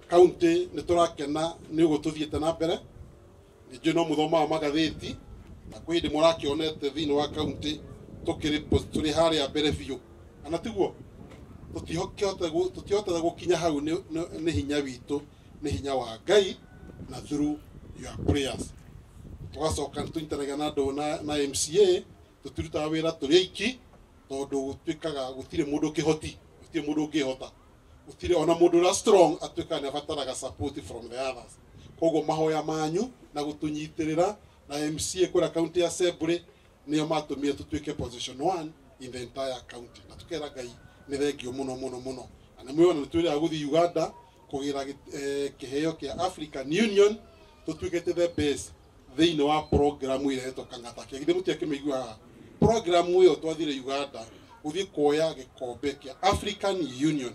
kaunti nĩ tũrakena nĩ ũguo tũthiĩte na mbere. Nĩ njũĩ no mũthomaga magathĩti, na kwĩ hĩndĩ mũrakĩonete thĩinĩ wa kaunti tũkĩrĩ tũrĩ harĩa mbere biũ, kana tiguo? Tũtihotaga gũkinya hau nĩ hinya witũ, nĩ hinya wa Ngai na through your prayers. Tũgacoka nĩ tũnyitanagia na andũ na MCA, tũtirutaga wĩra tũrĩ aiki, tondũ gũtuĩkaga gũtirĩ mũndũ kĩhoti, gũtirĩ mũndũ ũngĩhota, gũtirĩ ona mũndũ ũrĩa strong atuĩkaga nĩ abataraga support from the others. Koguo mahoya manyu na gũtũnyitĩrĩra na MCA kũrĩa county assembly nĩo matũmire tũtuĩke position one in the entire county, na tũkera Ngai nĩ thengio mũno mũno mũno. Na nĩ mwĩona nĩ twĩrĩga gũthiĩ Uganda kũgĩra kĩheo kĩa African Union, tũtuĩkĩte the best thĩinĩ wa program ĩrĩa ĩretwo Kang'ata Kĩa. Githĩ mũtiakĩmĩiguaga program ĩyo? Twathire Uganda gũthiĩ kuoya gĩkombe kĩa African Union.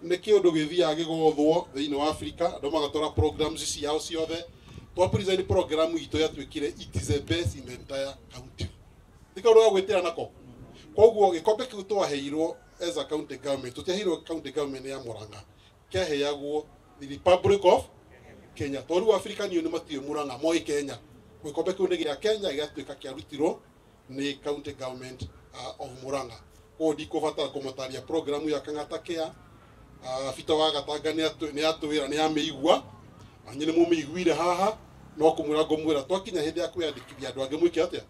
Nĩ kĩũndũ gĩthiaga gĩgothwo thĩinĩ wa Africa, andũ magatwara programs ciao ciothe. Twa present program itũ, yatuĩkire it is the best in the entire country. Ti kaũndũ ga gwĩtĩra nako. Koguo gĩkombe kĩu twaheirwo as a county government, tũtiaheirwo county government ya Murang'a, kĩaheagwo the Republic of Kenya, tondũ rĩu African Union matiũĩ Murang'a, moĩ Kenya. Gĩkombe kĩu nĩ gĩa Kenya, gĩgatuĩka kĩarutirwo nĩ county government of Murang'a. Koguo ndikũbatara kũmũtaria program ya Kang'ata Kĩa. Bita wa Gatanga nĩ atwĩra nĩ amĩigua, na nyĩ nĩ mũmĩiguire haha. No kũmwĩra ngũmwĩra twakinya hĩndĩ ya kwĩyandĩkithia andũ angĩ mwĩke atĩa?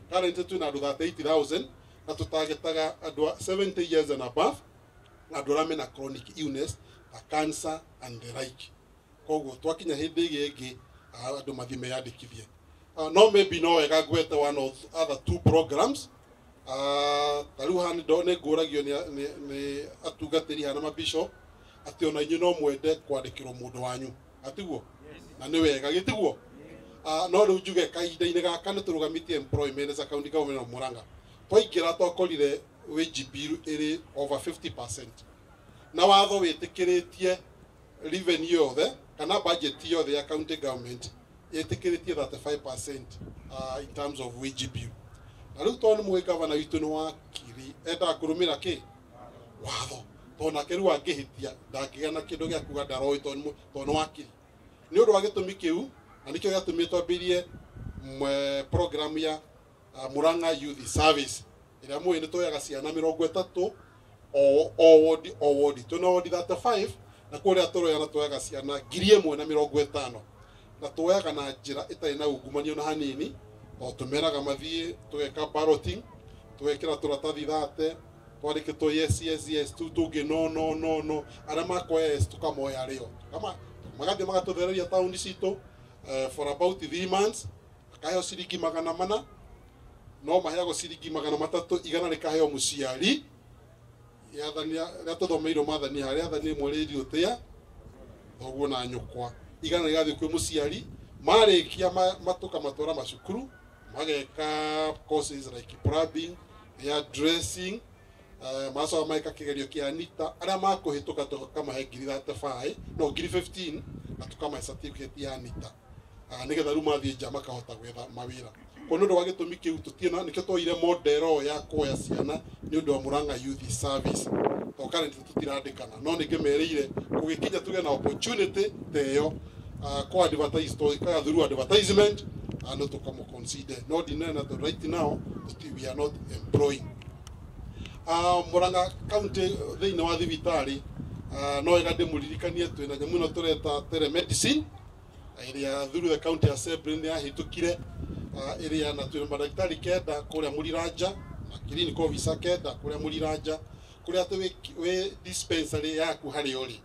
Currently twĩna andũ 38,000 na tũtagetaga andũ a 70 years and above na andũ arĩa mena chronic illness ta cancer and the like. Koguo twakinya hĩndĩ ĩngĩ ĩngĩ, andũ mathiĩ meyandĩkithie. No maybe no wega ngwete one of other two programs. Ta rĩu haha nĩ ngũragio nĩ atungatĩri haha na mabishop atĩ ona inyuĩ no mwende kwandĩkĩrwo mũndũ wanyu, atiguo? Na nĩ wega gĩtiguo? No rĩu njuge kahinda-inĩ gaka nĩ tũrũgamĩtie employment as a county government of Murang'a. Twaingĩra twakorire wage bill ĩrĩ over 50%, na watho wĩtĩkĩrĩtie revenue yothe kana budget yothe ya county government Yetĩkĩrĩtie 35% in terms of wage bill. Na rĩu tondũ nĩ mũĩ gavana witũ nĩ wakiri endaga kũrũmĩra kĩ watho, tondũ nake rĩu angĩhĩtia ndangĩgĩa na kĩndũ gĩa kuga ndaroĩ tondũ nĩ wakiri. Nĩ ũndũ wa gĩtũmi kĩu na nĩkĩo gĩatũmire twambĩrĩrie program ya Murang'a Youth Service ĩrĩa mũĩ nĩ tuoyaga ciana 30 o wodi o wodi, twĩna wodi 35 na kũrĩa tũroya na tuoyaga ciana 1050 na tuoyaga na njĩra ĩtarĩ na ungumania na hanini, o tũmeraga mathiĩ tũgeka balloting, tũgekĩra tũratathi thate twandĩkĩtwo yes yes yes, tu tũngĩ no no no no, arĩa makoya yes tũkamoya rĩo magathiĩ magatũthereria taũni citũ for about 3 months, akaheo ciringi 400, no maheagwo ciringi 300, 100 rĩkaheo mũciari. Rĩathani rĩa tũthomeirwo mathani harĩa rĩathani rĩmwe rĩri ũtĩa thoguo na nyũkwa, 100 rĩgathiĩ kwĩ mũciari. Marĩkia matũkamatwara macukuru mageka courses like plumbing, hair dressing, magacoka mageka kĩgerio kĩa NITA, arĩa makũhĩtũka tũkamahe ngiri 35 no ngiri 15 na tũkamahe certificate ya NITA, nĩgetha rĩu mathiĩ nja makahota gwetha mawĩra. Kwa nĩ ũndũ wa gĩtũmi kĩu tũtiĩ nĩkĩo twoire model ya kuoya ciana nĩ ũndũ wa Murang'a Youth Service, to currently tũtirandĩkana, no nĩngĩmerĩire kũgĩkinya tũgĩe na opportunity ta ĩyo kwa advertise twĩkaga through advertisement no tũkamũ consider, no ndinena tondũ right now we are not employing. Murang'a County thĩinĩ wa thibitarĩ no wega ndĩmũririkanie twĩna nyamũ ĩno tũreta telemedicine ĩrĩa through the county assembly nĩ yahĩtũkire, ĩrĩa na twĩna mandagĩtarĩ 9 kũrĩa Mũriranja na clinical officer 9 kũrĩa Mũriranja, kũrĩa atĩ wĩ dispensary yaku harĩa ũrĩ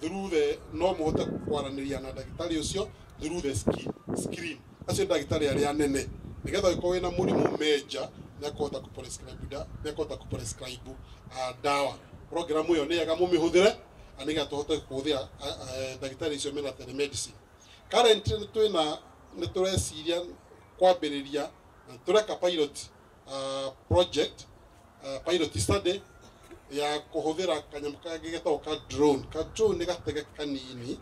through the no mũhote kwaranĩria na ndagĩtarĩ ũcio through the screen. Acio ndagĩtarĩ arĩa anene nĩgetha ũngĩkorwo wĩna mũrimũ major nĩakũhota kũprescribe dawa. Program ĩyo nĩ yega mũmĩhũthĩre nĩgetha tũhote kũhũthĩra ndagĩtarĩ icio mena telemedicine. Currently twĩna nĩ tũreciria kwambĩrĩria tũreka pilot project, pilot study ya kũhũthĩra kanyamũ kangĩ getagwo ka drone. Ka drone nĩ gatege kanini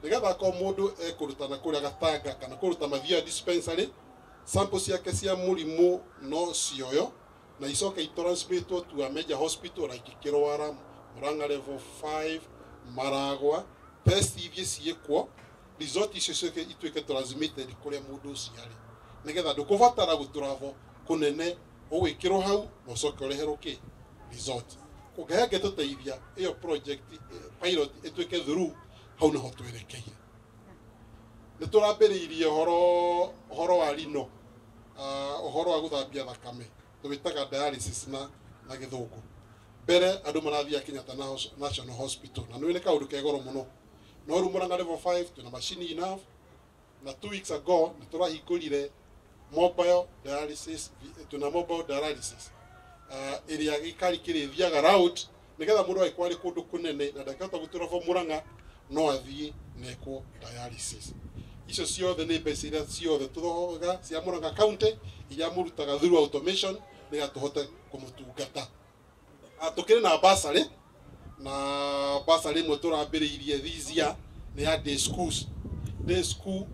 nĩgetha akorwo mũndũ ekũruta na kũrĩa gatanga kana kũruta mathioya dispensary, sample ciake cia mũrimũ no cioyo na icoke itransmitwo to a major hospital like Kĩrwara, Murang'a level 5, Maragwa, test ithiĩ ciĩkwo, result icio cicoke ituĩke transmitted kũrĩa mũndũ ũcio arĩ, nĩgetha ndũkũbatara gũtravel kũnene, ũgwĩkĩrwo hau na ũcoke ũreherwo kĩ result. Kũngĩhe ĩngĩtũteithia ĩyo project pilot ĩtuĩke through, hau nĩho twerekeire. Nĩ tũrambĩrĩirie ũhoro wa rino, ũhoro wa gũthambia thakame tũwĩtaga dialysis na gĩthũngũ. Mbere andũ marathiaga Kenyatta National Hospital na nĩ kaũndũ ke goro mũno, no rĩu Murang'a level 5 twĩna macini enough, na 2 weeks ago nĩ tũrahingũrire mobile dialysis, twĩna mobile dialysis ĩrĩa gĩkari kĩrĩthiaga round nĩgetha mũndũ angĩkorwo arĩ kũndũ kũnene na ndangĩhota gũtravel Murang'a no athiĩ na ekwo dialysis. Icio ciothe nĩ mbeca iria ciothe tũthoga cia Murang'a County iria mũrutaga through automation nĩgetha tũhote kũmũtungata. Tũkĩrĩ na bursary, na bursary ĩmwe tũrambĩrĩirie this year nĩ ya day schools, day school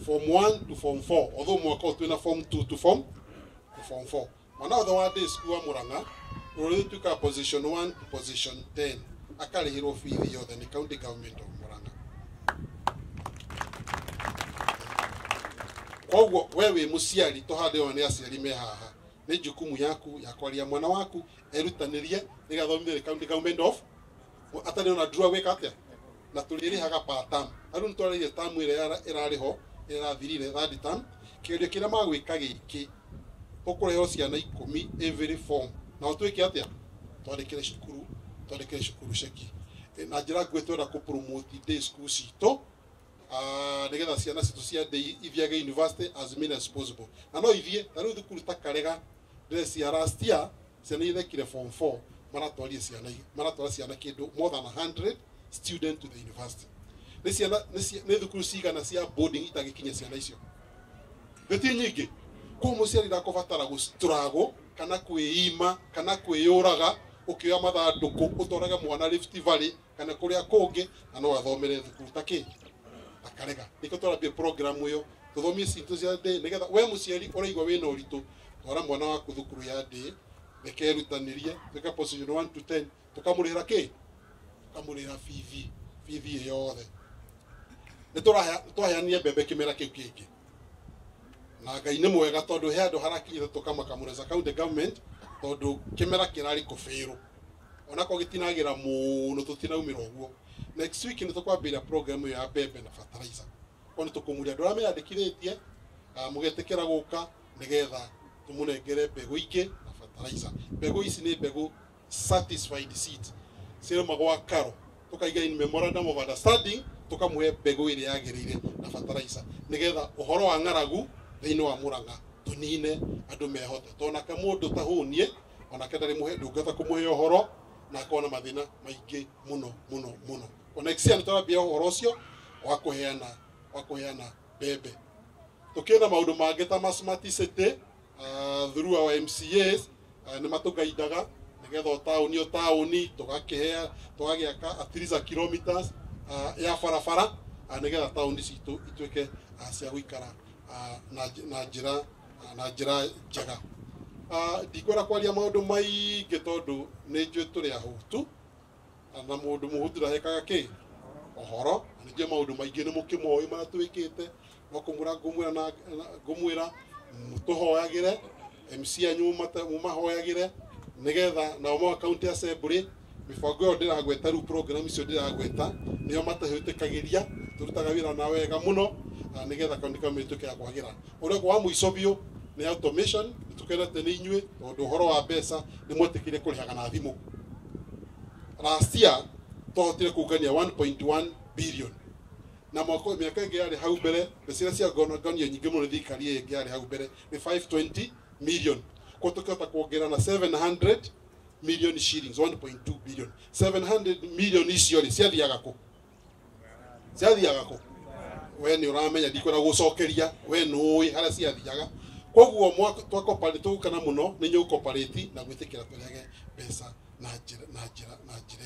form 1 to form 4, although mwaka ũyũ twĩna form 2 to form 4. Mwana wothe wa day school wa Murang'a ũrĩa ũtuĩkaga position 1 to position 10 akarĩhĩrwo bithi yothe nĩ county government of Murang'a. Koguo we wĩ mũciari tũhande ona nĩ aciari me haha, nĩ jukumu yaku ya kwaria mwana waku erutanĩrie nĩgetha athomithie nĩ county government of atarĩ ona ndura gwĩka atĩa, na tũrĩrĩhaga per term. Rĩu nĩ twarĩire term ĩrĩa ĩrarĩ ho ĩrathirire third term, kĩgerio kĩrĩa magwĩka gĩkĩ ũkũrehwo ciana 10 every form, na ũtwĩke atĩa, twandĩkĩre cukuru ceki. Na njĩra nguhĩ twenda kũ promote day school citũ nĩgetha ciana citũ cia day ithiage university as many as possible. Na no ithiĩ ta rĩu thukuru ta Karega ndĩrecia last year ciana ithekire form 4 maratwarire ciana maratwara ciana kĩndũ more than 100 student to the university. Nĩ ciana nĩ thukuru cigana cia boarding itagĩkinya ciana icio, gĩti nyingĩ. Koguo mũciari ndakũbatara gũstruggle kana kwĩima kana kwĩyũraga ũkĩoya mathandũkũ ũtwarage mwana Rift Valley kana kũrĩa kũngĩ, na no athomere thukuru ta kĩ Akarega niko twarambie program ĩyo tũthomie cintu cia day nĩgetha we mũciari ũraigua wĩna ũritũ twara mwana waku thukuru ya day reke erutanĩrie twĩke position 1 to 10 tũkamũrĩhĩra kĩ tũkamũrĩhĩra bithi bithi yothe nĩ twaheanire mbembe kĩmera kĩu kĩngĩ na Ngai nĩ mwega tondũ he handũ harakinyĩte tũkamakamũreza county government tondũ kĩmera kĩrarĩ kũbĩrũ onako gĩtinagĩra mũno tũtinaumĩra ũguo. Next week nĩ tũkwambĩrĩria program ya mbembe na fertilizer ko nĩ tũkũmũria andũ arĩa meyandĩkithĩtie mũgetĩkĩra gũka nĩgetha tũmũnengere mbegũ ingĩ na fertilizer. Mbegũ ici nĩ mbegũ satisfied seed cirĩmagwo karo tũkaiga in memorandum of understanding tũkamũhe mbegũ ĩrĩa yagĩrĩire na fertilizer nĩgetha ũhoro wa ng'aragu thĩinĩ wa Murang'a tũnine andũ mehote tondũ nake mũndũ tahũnie onake ndarĩ mũhe ndũngĩhota kũmũhe ũhoro na akorwo na mathĩna maingĩ mũno mũno mũno. O next year nĩ tũrambia ũhoro ũcio wa kũheana mbembe. Tũkĩna maũndũ mangĩ ta ma smart city through our MCAs nĩ matũgaindaga nĩgetha o taũni tũgakĩhea tũgagĩaka at least a kilometers ya barabara nĩgetha taũni citũ ituĩke cia gũikara na njĩra njega. Ndikwenda kwaria maũndũ maingĩ tondũ nĩ njũĩ tũrĩ ahũtu na mũndũ mũhũtu ndahekaga kĩ ũhoro na nĩ njũĩ maũndũ maingĩ nĩ mũkĩmoĩ marĩa twĩkĩte no kũmwĩra ngũmwĩra tũhoyagĩre MC anyu mũmahoyagĩre nĩgetha nao ma county assembly mĩbango ĩyo ndĩragweta rĩu program icio ndĩragweta nĩo matahĩtũkagĩria tũrutaga wĩra na wega mũno nĩgetha county government ĩtuĩke ya kwagĩra. Ũrĩa wa mũico biũ nĩ automation nĩtũkenete nĩ inyuĩ tondũ ũhoro wa mbeca nĩ mwetĩkire kũrĩhaga na thimũ. Last year twahotire kũngania 1.1 billion na mwaka mĩaka ĩngĩ yarĩ hau mbere mbeca iria ciangonanganio nyingĩ mũno nĩ thirikari ĩyo ĩngĩ yarĩ hau mbere nĩ 520 million koguo tũkĩhota kuongerera na 700 million shillings 1.2 billion 700 million icio rĩ ciathiaga kũ we nĩ ũramenya ndikwenda gũcokeria we nũĩ harĩa ciathiaga koguo twakoparate tũgũkana mũno nĩ inyuĩ gũkoparate na gwĩtĩkĩra tũrehage mbeca na njĩra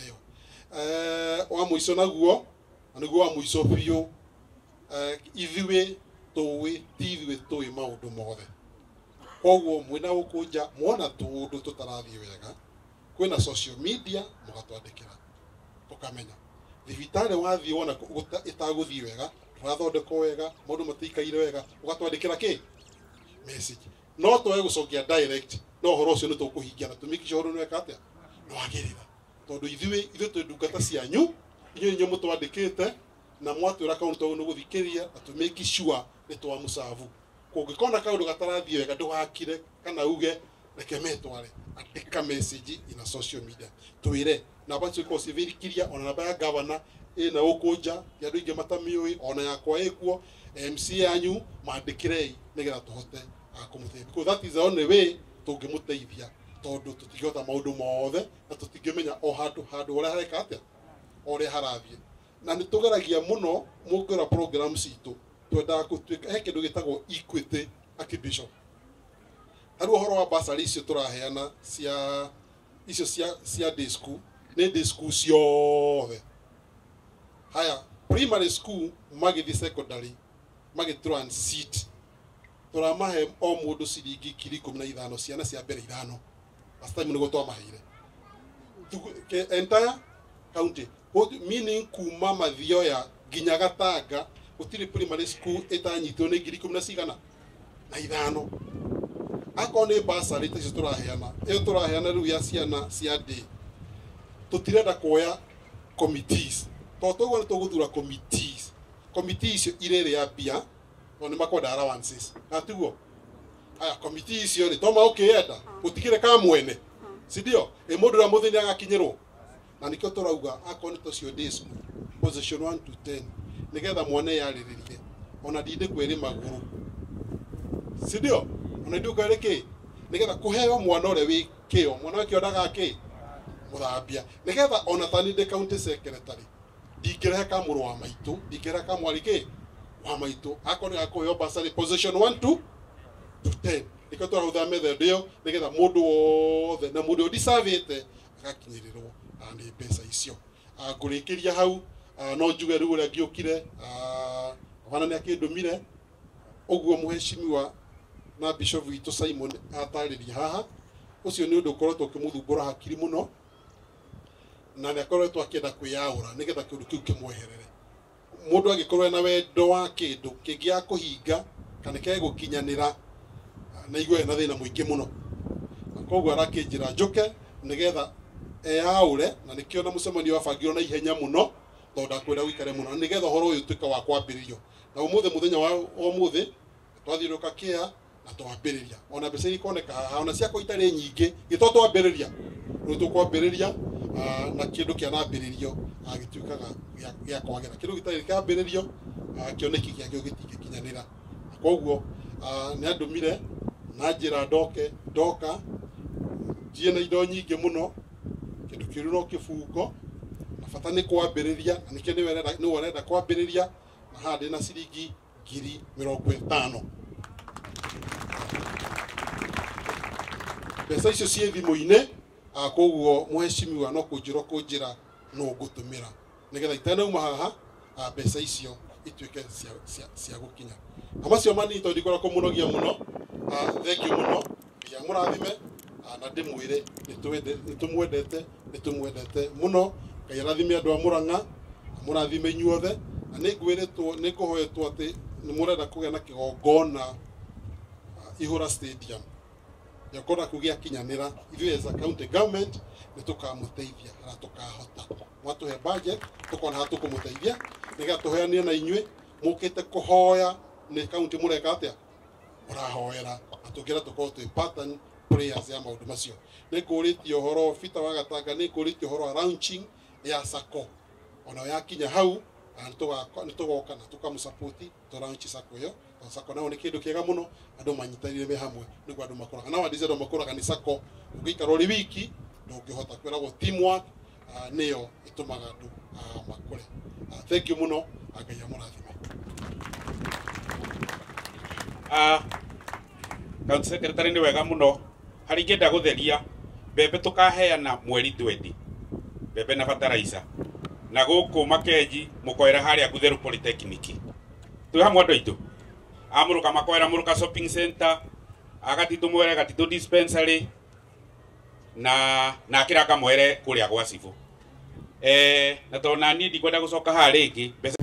ĩyo. Wa mũico naguo na nĩguo wa mũico biũ ithuĩ tũĩ ti ithuĩ tũĩ maũndũ mothe koguo mwĩna gũkũ nja mwona tũũndũ tũtarathiĩ wega kwĩna social media mũgatwandĩkĩra tũkamenya thibitarĩ wathiĩ wona ĩtagũthiĩ wega tũrathondekwo wega maũndũ matiikaire wega ũgatwandĩkĩra kĩ message no twage gũcokia direct no ũhoro ũcio nĩ tũkũhingia na tũmĩke ũhoro nĩ weka atĩa nĩ wagĩrĩra tondũ ithuĩ twĩ ndungata cianyu inyuĩ inyuĩ mũtwandĩkĩte na mwatwĩra kaũndũ tondũ nĩ gũthikĩrĩria na tũmĩke sure nĩ twamũcabu kũngĩkona kaũndũ gatarathiĩ wega ndũgakire kana uge reke metware andĩka message ina social media twĩre namba cikorwo ciĩ very clear ona namba ya governor ĩna gũkũ nja ti andũ aingĩ matamĩũĩ ona yakwa ĩkuo MC yanyu mandĩkĩrei nĩgetha tũhote kũmũteithia because that is the only way tũngĩmũteithia tondũ tũtingĩhota maũndũ mothe na tũtingĩmenya o handũ ũrĩa hareka atĩa ũrĩa harathiĩ na nĩ tũgeragia mũno mũngĩrora program citũ twendaga gũtuĩka he kĩndũ gĩtagwo equity attribution tarĩu ũhoro wa bursary icio tũraheana cia icio cia day school nĩ day school ciothe haya primary school magĩthiĩ secondary magĩ transit tũramahe o mũndũ ciringi 15,000 ciana cia mbere ithano last time nĩguo twamaheire entire county meaning kuma Mathioya nginya Gatanga gũtirĩ primary school ĩtanyitwo nĩ 15,000 na ithano akorwo nĩ bursary ta icio tũraheana ĩyo tũraheana rĩu ya ciana cia day tũtirenda kuoya committees tondũ tũguo nĩ tũgũthura committees committee icio irĩrĩa mbia tondũ nĩ makwenda allowances na tiguo haya committee icio rĩ to maũkĩenda gũtikĩrĩ ka mwene si ndio ĩ mũndũ ũrĩa mũthĩni agakinyĩrwo na nĩkĩo tũrauga akorwo nĩ tũcio day school position 1 to 10 nĩgetha mwana eyarĩrĩrie ona ndindĩkwo ĩrĩ magũrũ si ndio ona ndindĩkwo ĩrĩ kĩ nĩgetha kũheo mwana ũrĩa wĩ kĩo mwana wĩ kĩo ndaga kĩ mũthambia nĩgetha ona ta niĩ ndĩ county secretary ndingĩrehe ka mũrũ wa maitũ ndingĩrehe ka mwarĩ kĩ wa maitũ akorwo nĩ gakũheo bursary position 1 to 10 nĩkĩo tũrahũthĩra method ĩyo nĩgetha mũndũ wothe na mũndũ ũrĩa ũdecavĩte agakinyĩrĩrwo nĩ mbeca icio. Ngũrĩkĩria hau no njuge rĩu ũrĩa ngĩũkire Gavana nĩ akĩndũmire ũguo mũheshimiwa na bishop witũ Simon atarĩria haha. Ũcio nĩ ũndũ ũkoretwo ũkĩmũthumbũra hakiri mũno, na nĩ akoretwo akĩenda kwĩyaũra nĩgetha kĩũndũ kĩu kĩmweherere. Mũndũ angĩkorwo ena wendo wa kĩndũ kĩngĩaga kũhinga kana kĩage gũkinyanĩra, na igue ena thĩna mũingĩ mũno. Na koguo arakĩnjĩra njũke nĩgetha eyaũre, na nĩkĩo na mũcemanio wabangirwo na ihenya mũno tondũ ndakwenda gũikare mũno, na nĩgetha ũhoro ũyũ ũtuĩke wa kwambĩrĩrio. Na ũmũthĩ mũthenya wa ũmũthĩ twathiũrũrũka kĩa na twambĩrĩria, ona mbeca iria ikoneka haha ona ciakwa itarĩ nyingĩ gĩto twambĩrĩria rĩu tũkwambĩrĩria na kĩndũ kĩanambĩrĩrio gĩtuĩkaga gĩa kwagĩra. Kĩndũ gĩtarĩ kĩambĩrĩrio kĩoneki gĩakĩo gĩtingĩkinyanĩra. Na koguo nĩ andũmire na njĩra ndoke ndoka njiĩ na indo nyingĩ mũno, kĩndũ kĩru no kĩbungo, na bata nĩ kwambĩrĩria, na nĩkĩo nĩwe ũrenda kwambĩrĩria. Na haha ndĩna ciringi 50,000. Mbeca icio ciĩ thimũ-inĩ, koguo mũheshimiwa no kũnjĩra kũnjĩra no ngũtũmĩra nĩgetha itanauma haha mbeca icio ituĩke cia gũkinya. Na macio manini tondũ ndikwenda kũmũnogia mũno, thengiũ mũno, nginya mũrathime, na ndĩmwĩre nĩtũmwendete, nĩtũmwendete mũno. Ngai arathime andũ a Murang'a, amũrathime inyuothe. Na nĩngwĩrĩtwo, nĩngũhoetwo atĩ nĩmũrenda kũgĩa na kĩgongona Ihũra Stadium. Gĩakona kĩu gĩakinyanĩra, ithuĩ as a county government nĩtũkamũteithia harĩa tũkahota. Mwatũhe budget tũkona harĩa tũkũmũteithia nĩgetha tũheanire na inyuĩ mũkĩte kũhoya nĩ county mũreka atĩa, mũrahoera, na tũngĩra tũkorwo twĩ pattern players ya maũndũ macio. Nĩngũrĩtie ũhoro Peter wa Gatanga, nĩngũrĩtie ũhoro wa launching ya SACCO, ona yakinya hau nĩtũgoka na tũkamũsupport tũ launch SACCO ĩyo. Tondũ SACCO nayo nĩ kĩndũ kĩega mũno, andũ manyitanĩire me hamwe nĩguo andũ makũraga. Nowadays andũ makũraga nĩ SACCO, ũngĩikara ũrĩ wiki ndũngĩhota. Kwĩragwo teamwork nĩyo ĩtũmaga andũ makũre. Thank you mũno, Ngai amũrathime. County Secretary nĩ wega mũno. Harĩa ingĩenda gũtheria mbembe tũkaheana mweri 20 mbembe na fertilizer, na gũkũ Makenji mũkoera harĩa Ngutheru Polytechnic. Twĩ hamwe andũ aitũ amũrũka makoera Mũrũka Shopping Center, agatitũ mwere Gatitũ Dispensary, na akĩra kamwere kũrĩa gwa cibũ. Na tondũ naniĩ ndikwenda gũcoka haha rĩngĩ mbeca